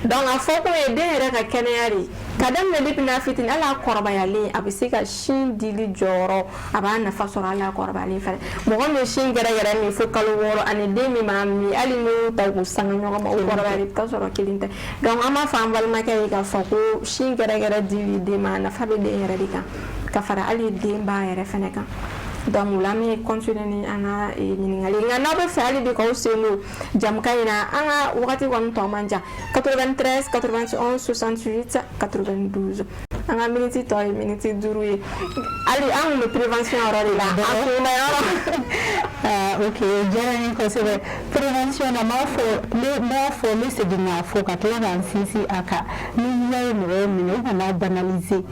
Donc a fɔ kun ye den yɛrɛ ka kɛnɛya de, ka daminɛ depuis n'a fitinin, hali a kɔrɔbayalen, a bɛ se ka sin dili jɔyɔrɔ, a b'a nafa sɔrɔ hali a kɔrɔbayalen fɛnɛ. Mɔgɔ min bɛ sin gɛrɛgɛrɛ min fo kalo 6, ani den min b'a min, hali n'i y'u ta k'u sanga ɲɔgɔn ma, o kɔrɔbayalen, i bɛ taa sɔrɔ kelen tɛ. Donc an b'a fɔ an balimakɛ ye k'a fɔ ko sin gɛrɛgɛrɛ dili den ma, a nafa bɛ den yɛrɛ de kan ka fara hali den ba yɛrɛ fɛnɛ kan. Donc o la, an bɛ continuer ni an ka ɲininkali. Nka n'aw bɛ fɛ hali bi k'aw sen don jamukan in na, an ka wagati kɔni tɔ man jan, 93 91 68 92. An ka miniti tɔ ye miniti 5 ye. Hali an kun bɛ prévention yɔrɔ de la, a kunna yɔrɔ. Ah, ok, o diyara n ye kosɛbɛ. Prévention na, n b'a fɔ, ne b'a fɔ, n bɛ segin k'a fɔ ka tila k'an sinsin a kan: ni ya ye mɔgɔw minɛ, u kana banaliser,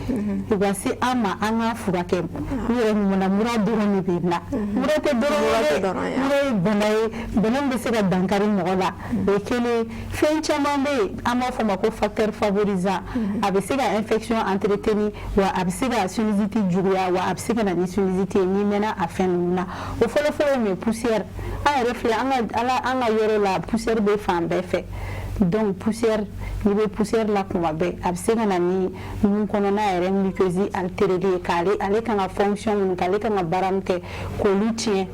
u ka se an ma, an k'a furakɛ. U yɛrɛ ɲuman, mura dɔrɔn de bɛ na, mura tɛ dɔrɔn ye dɛ, mura ye bana ye, bana min bɛ se ka dankari mɔgɔ la, o ye kelen. Fɛn caman bɛ yen, an b'a fɔ o ma ko facteur favorisant. A bɛ se ka infection entretenir, wa a bɛ se ka sinusite juguya, wa a bɛ se ka na ni sinusite ye n'i mɛnna a fɛn ninnu na. O fɔlɔ-fɔlɔ ye mun ye? Poussière. An yɛrɛ filɛ, an ka ala, an ka yɔrɔ la, poussière bɛ fan bɛɛ fɛ. Donc poussière, n'i bɛ poussière la kuma bɛɛ, a bɛ se ka na ni nun kɔnɔna yɛrɛ muqueuse altérée ye, k'ale ale kan ka fonction minnu kɛ, ale kan ka baara min kɛ, k'olu tiɲɛ.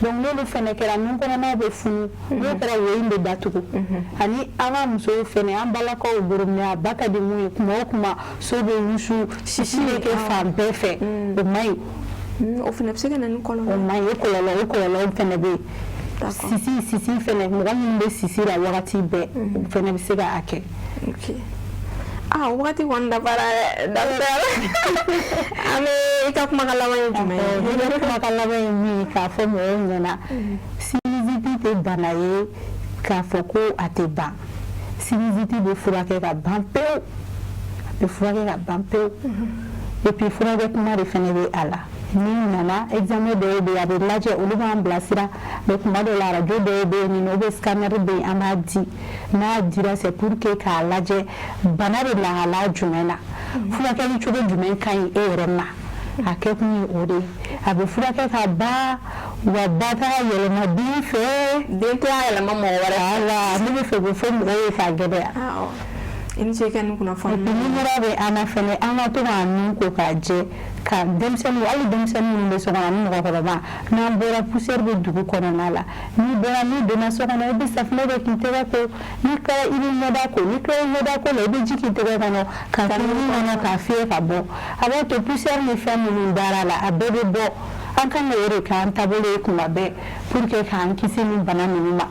Donc n'olu fɛnɛ kɛra, nun kɔnɔnaw bɛ funu. N'o kɛra, wo in bɛ datugu. Ani an ka musow fɛnɛ, an balakaw, gorobinɛ a ba ka di mun ye, kuma o kuma so bɛ wusu, sisi bɛ kɛ fan bɛɛ fɛ, o man ɲi. O fana bɛ se ka na ni kɔlɔlɔ. O man ɲi, o kɔlɔlɔ, o kɔlɔlɔw fɛnɛ bɛ yen. Sisi fɛnɛ, mɔgɔ minnu bɛ sisi la wagati bɛɛ, o fɛnɛ bɛ se ka a kɛ. Ok, ah, wagati kɔni dafara dɛ, docteur. An bɛ i ka kumakan laban ye jumɛn ye? Ne ka kumakan laban ye min ye, k'a fɔ mɔgɔw ɲɛna, sinusite tɛ bana ye k'a fɔ ko a tɛ ban. Sinusite bɛ furakɛ ka ban pewu, a bɛ furakɛ ka ban pewu. Et puis furakɛ kuma de fɛnɛ bɛ a la. N'i nana, examen dɔw bɛ yen, a bɛ lajɛ, olu b'an bilasira. Mais kuma dɔw la, arajo dɔw bɛ yen nɔ, ou bien scanner bɛ yen, an b'a di. N'a dira, c'est pour que k'a lajɛ bana bɛ lahala jumɛn na, furakɛli cogo jumɛn ka ɲi e yɛrɛ ma. A kɛ kun ye o de ye. A bɛ furakɛ ka ban, wa ba t'a yɛlɛma den fɛ. Den tɛ a yɛlɛma mɔgɔ wɛrɛ. Voilà, ne bɛ fɛ k'o fɔ mɔgɔw ye k'a gɛlɛya. I ni ce i ka nin kunnafoni. Et puis ni mura bɛ an na fɛnɛ, an ka to k'an nun ko k'a jɛ, ka denmisɛnninw, hali denmisɛnnin minnu bɛ so kɔnɔ ani mɔgɔkɔrɔba, n'an bɔra, poussière bɛ dugu kɔnɔna la, n'i bɔra, n'i donna so kɔnɔ, i bɛ safunɛ kɛ k'i tɛgɛ ko. N'i tilala, i bɛ ɲɛda ko. N'i tilala ɲɛda ko la, i bɛ ji k'i tɛgɛ kɔnɔ ka kɛ nun kɔnɔ k'a fiyɛ ka bɔ. A b'a to poussière ni fɛn minnu dara la, a bɛɛ bɛ bɔ. An kan ka o de k'an taabolo ye kuma bɛɛ pour que k'an kisi nin bana ninnu ma.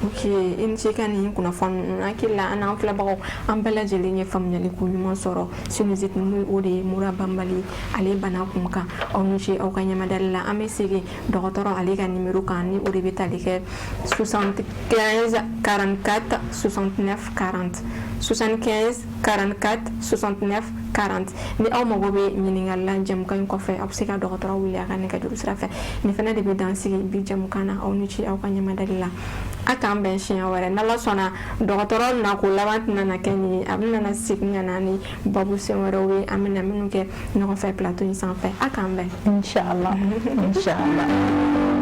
Ok, i ni ce i ka nin kunnafoni ninnu. Hakili la, an n'an filɛbagaw, an bɛɛ lajɛlen ye faamuyali ko ɲuman sɔrɔ sinusite, ni o de ye mura banbali, ale bana kun kan. Aw ni ce aw ka ɲɛmadali la. An bɛ segin dɔgɔtɔrɔ ale ka numéro kan, ni o de bɛ tali kɛ 75 44 69 40. 75 44 69 40. Ni aw mago bɛ ɲininkali la jɛmukan in kɔfɛ, aw bɛ se ka dɔgɔtɔrɔ wele a ka nɛgɛjuru sira fɛ. Nin fana de bɛ dan sigi bi jɛmukan na. Aw ni ce aw ka ɲɛmadali la. A k'an bɛn siɲɛ wɛrɛ n'Ala sɔnna. Dɔgɔtɔrɔ nako laban tɛna na kɛ nin ye, a bɛna na segin ka na ni babu sen wɛrɛw ye, an bɛna minnu kɛ ɲɔgɔn fɛ plateau in sanfɛ. A k'an bɛn. Inshallah, inshallah.